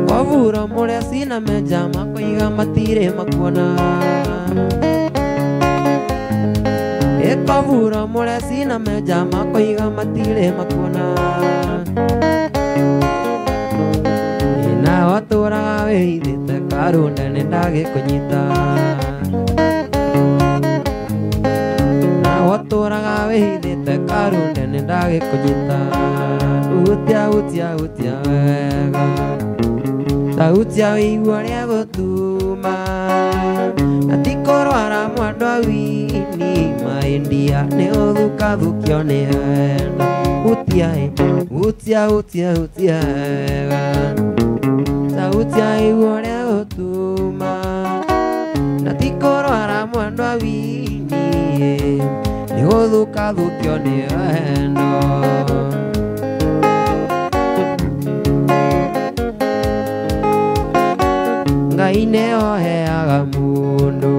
Koburo mũreci na menja makoiga matirĩ makuona. Koburo mũreci na menja makoiga matirĩ makuona. Na watũraga wĩhithĩte Karũnde nĩndagĩkũnyita. Na watũraga wĩhithĩte Karũnde nĩndagĩkũnyita. Utia utia utia wega, tautia wĩigua ũrĩa gũtuma. Na ti kũrwara mwendwa wini maindia nĩ ũthukathukio nĩ wendo. Utia utia utia utia wega, tautia wĩigua ũrĩa gũtuma. Na ti kũrwara mwendwa wini nĩ gũthukathukio nĩ wendo. Ngai nĩwe ũheaga mũndũ,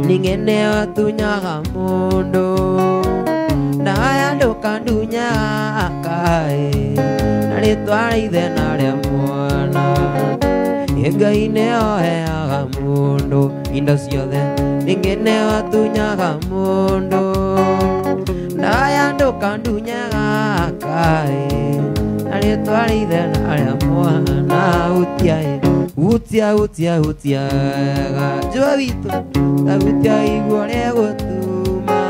ningĩ nĩwe atunyaga mũndũ. Ndaya ndũkandunyaga kaĩ, na rĩtwa rĩa ithe na rĩa mwana. Ngai nĩwe ũheaga mũndũ indo ciothe, ningĩ nĩwe atunyaga mũndũ. Ndaya ndũkandunyaga kaĩ, na rĩtwa rĩa ithe na rĩa mwana. Utia utia utia utia wega, njũa witũ tautia igua ũrĩa gũtuma.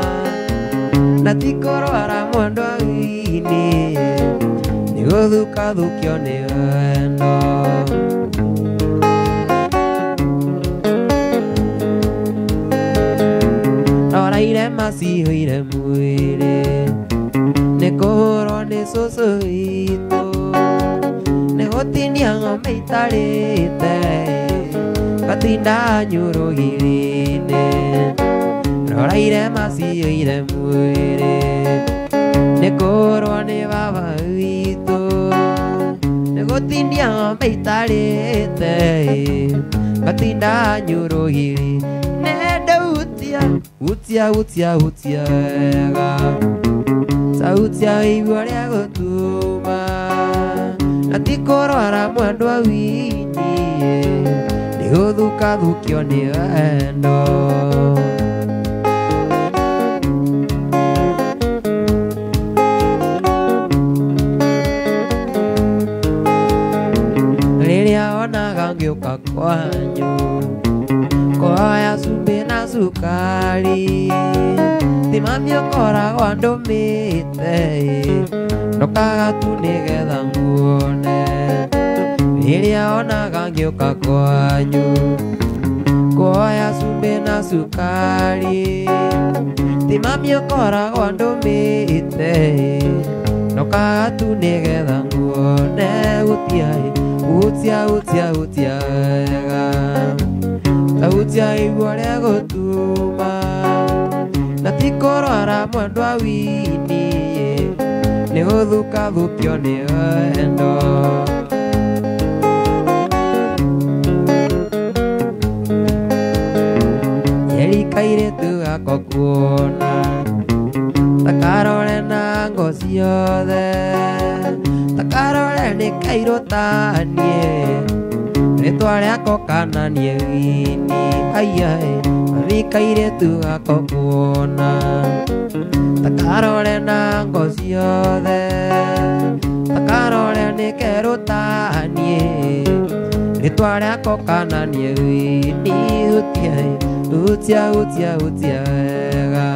Na ti kũrwara mwendwa wini nĩ gũthukathukio nĩ wendo. Rora irema cihũire mwĩrĩ nĩ kũhũrwo nĩ cũcũ witũ, nĩ gũtinia ng'ombe itarĩte ngatinda nyũrũgĩrĩ-inĩ. Rora irema cihũire mwĩrĩ nĩ kũhũrwo nĩ baba witũ, nĩ gũtinia ng'ombe itarĩte ngatinda nyũrũgĩrĩ. Nenda utia utia utia utia wega, tautia wĩigua ũrĩa gũtuma. Na ti kũrwara mwendwa wini nĩ gũthukathukio nĩ wendo. Rĩrĩa onaga ngĩũka kwanyu kũhoya cumbĩ na cukari, ti mami ũkoragwo andũmĩte ndokaga tu nĩgetha nguone. Rĩrĩa onaga ngĩũka kwanyu kũhoya cumbĩ na cukari, ti mami ũkoragwo andũmĩte ndokaga tu nĩgetha nguone. Utia utia utia utia wega, tautia igua ũrĩa gũtuma. Na ti kũrwara mwendwa wini nĩ gũthukathukio nĩ wendo. Njeri kairĩtu gakwa kuona takarore na ngo ciothe, takarore nĩ kairũ ta niĩ rĩtwa rĩako kana niĩ wini. Aiyaĩ mami kairĩtu gakwa kuona takarore na ngo ciothe, takarore nĩ kerũ ta niĩ rĩtwa rĩako kana niĩ wini. Utia utia utia utia wega,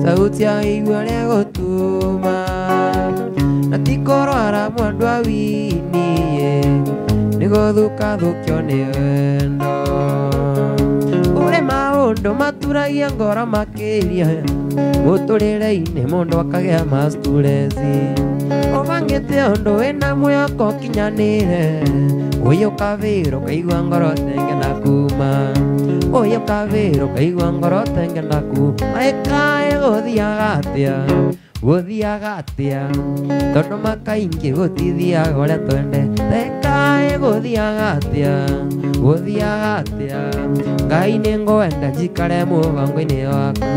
tautia igua ũrĩa gũtuma. Na ti kũrwara mwendwa wini nĩ gũthukathukio nĩ wendo. Kũrĩ maũndũ maturagia ngoro makĩria mũtũrĩre-inĩ mũndũ akagĩa mastureci. Ũbangĩte ũndũ wĩna mwĩhoko ũkinyanĩre, ũyũ ũkawĩra ũkaigua ngoro tengena kuma, ũyũ ũkawĩra ũkaigua ngoro tengena kuma. Ĩkaĩ gũthiaga atĩa, gũthiaga atĩa, tondũ makaingĩ gũtithiaga ũrĩa twendete. Ĩkaĩ Gũthiaga atĩa, gũthiaga atĩa, Ngai nĩ ngwenda njikare mũbango-inĩ waku.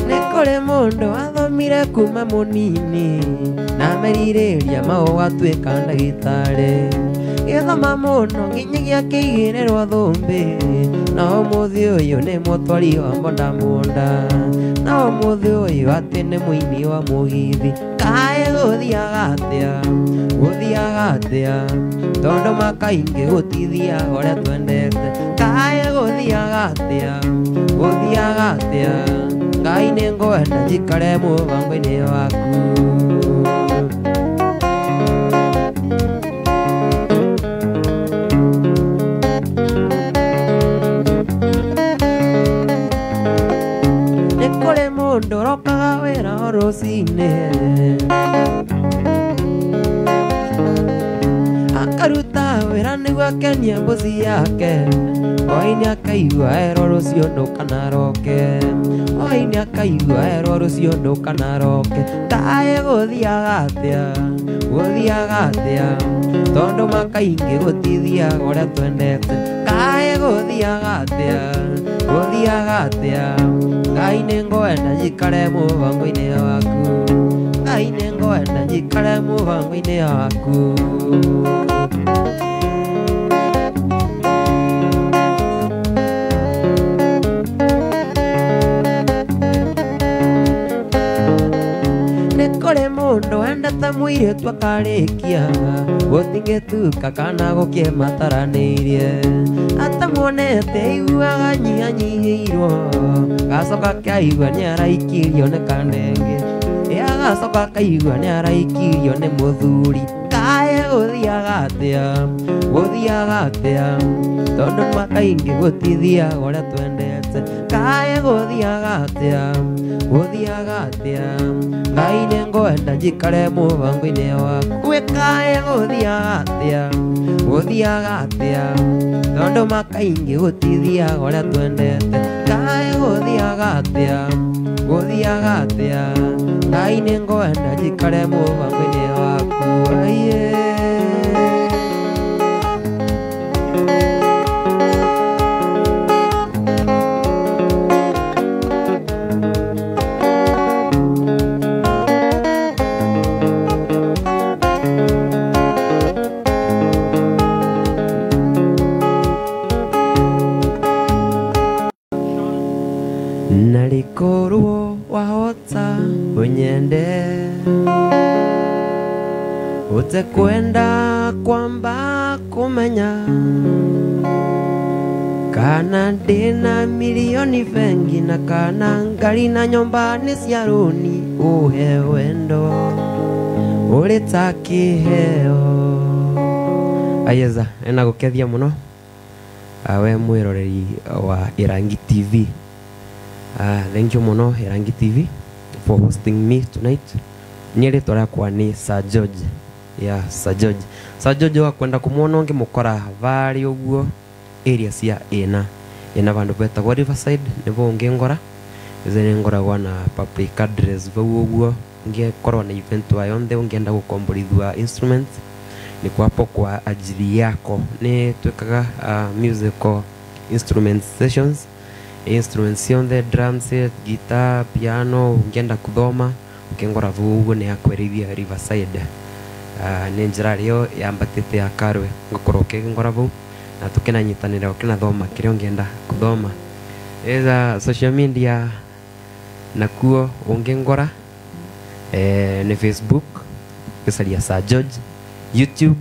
Nĩ kũrĩ mũndũ athomire kuma mũnini na merirĩria mao gatuĩka ndagĩtarĩ, gĩthoma mũno nginyagia kĩigĩrĩrwo thũmbĩ, na ũmũthĩ ũyũ nĩ mũtwari wa mbondamũnda, na ũmũthĩ ũyũ atĩ nĩ mũini wa mũgithi. Kaĩ gũthiaga atĩa, gũthiaga atĩa, tondũ makaingĩ gũtithiaga ũrĩa twendete. Kaĩ gũthiaga atĩa, gũthiaga atĩa, Ngai nĩ ngwenda njikare mũbango-inĩ waku. Nĩ kũrĩ mũndũ ũrokaga wĩra o rũcinĩ, akaruta wĩra nĩguo akenie mbuci yake, hwaĩ-inĩ akaigua erwo rũciũ ndũkanaroke, hwaĩ-inĩ akaigua erwo rũciũ ndũkanaroke. Kaĩ gũthiaga atĩa, gũthiaga atĩa, tondũ makaingĩ gũtithiaga ũrĩa twendete. Kaĩ gũthiaga atĩa, gũthiaga atĩa, Ngai nĩ ngwenda njikare mũbango-inĩ waku, Ngai nĩ ngwenda njikare mũbango-inĩ waku. Nĩ kũrĩ mũndũ wendete mũirĩtu akarĩkia, gũtingĩtuka kana gũkĩmataranĩirie, atamuonete aiguaga nyihanyihĩirwo, gacoka kaigua nĩ araikirio nĩ kanenge, agacoka kaigua nĩ araikirio nĩ mũthuri. Kaĩ gũthiaga atĩa, gũthiaga atĩa, tondũ makaingĩ gũtithiaga ũrĩa twendete. Kaĩ gũthiaga atĩa, gũthiaga atĩa, Ngai nĩ ngwenda njikare mũbango-inĩ waku. Kaĩ gũthiaga atĩa, gũthiaga atĩa, tondũ makaingĩ gũtithiaga ũrĩa twendete. Kaĩ gũthiaga atĩa, gũthiaga atĩa, Ngai nĩ ngwenda njikare mũbango-inĩ waku. Aiye. Na rĩkorwo wahota ũnyende, ũtekwenda kwamba kũmenya kana ndĩna milioni bengi na kana ngari na nyũmba nĩ cia rũni, ũhe wendo ũrĩ ta kĩheo. Ayeza ena gũkethia mũno we mwĩroreri wa Irangi TV. Thank you mũno Irangi TV for hosting me tonight. Niĩ rĩtwa rĩakwa nĩ Sir George. Yeah, Sir George. Sir George wa kwenda kũmuona ũngĩmũkora varĩ ũguo area cia ĩna ĩna vandũ betagwo Riverside nĩvo ũngĩngora. Ici nĩ ngoragwo na public address vau ũguo, ũngĩkorwo na event wa yonthe ũngĩenda gũkomborithua instruments nĩkuo hapo kwa ajili yako. Nĩ twĩkaga musical instrument sessions, instruments cionthe, drum set, guitar, piano, ũngĩenda kuthoma ũkĩngora vau ũguo nĩ hakwerithia Riverside. Nĩ njĩra rĩo yambatĩte ya Karwe, ngũkorwo ũkĩngora vau na tũkĩnanyitanĩra ũkĩnathoma kĩrĩa ũngĩenda kuthoma. Eza social media nakuo ũngĩngora nĩ Facebook gĩcaria Sir George, YouTube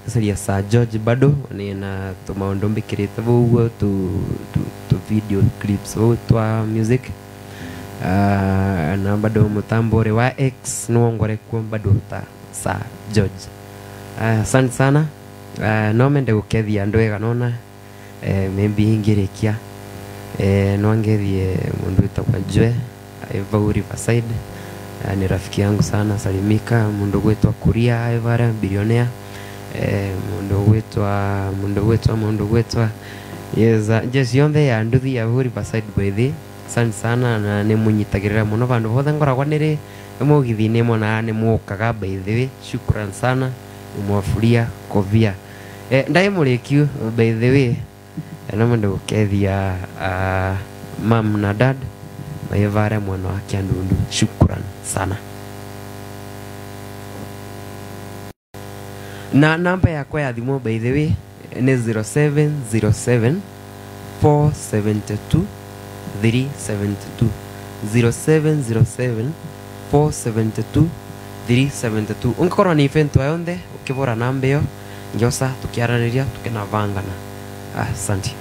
gĩcaria Sir George bado nĩ na tũmaũndũ mbĩkĩrĩte vau ũguo tu video clips vau twa music. Na bado mũtambo ũrĩ wa X nĩwongore kuo bado ta Sir George. Asante sana. No mende gũkethia andũ ega nona maybe ingĩrĩkia no ngethie mundu wĩtagwo Jwe vau Riverside. Ni rafiki yangu sana, salimika. Mundu gwitwa Kuria Evara bilionea. Mundu gwitwa mundu gwitwa mundu gwitwa, yes, jeshi yonthe ya nduthi ya Riverside, by the asante sana, na nĩ mũnyitagĩrĩra mũno vandu vothe ngoragwa nĩrĩ mũgithi-inĩ mona nĩ mũkaga. By the way, shukran sana, nĩ mwaburia kovia. Ndai mũrĩkiu, by the way, no mũndũ gũkethia mam na dad maivare mwena wa Kiandundu. Shukran sana. Na namba yakwa ya thimũ, by the way, nĩ 0707 472 372, 0707 472 372. Ungikorwo ni event yonthe ukivura namba iyo ngiosa tukiaraniria tukinavangana. Asante.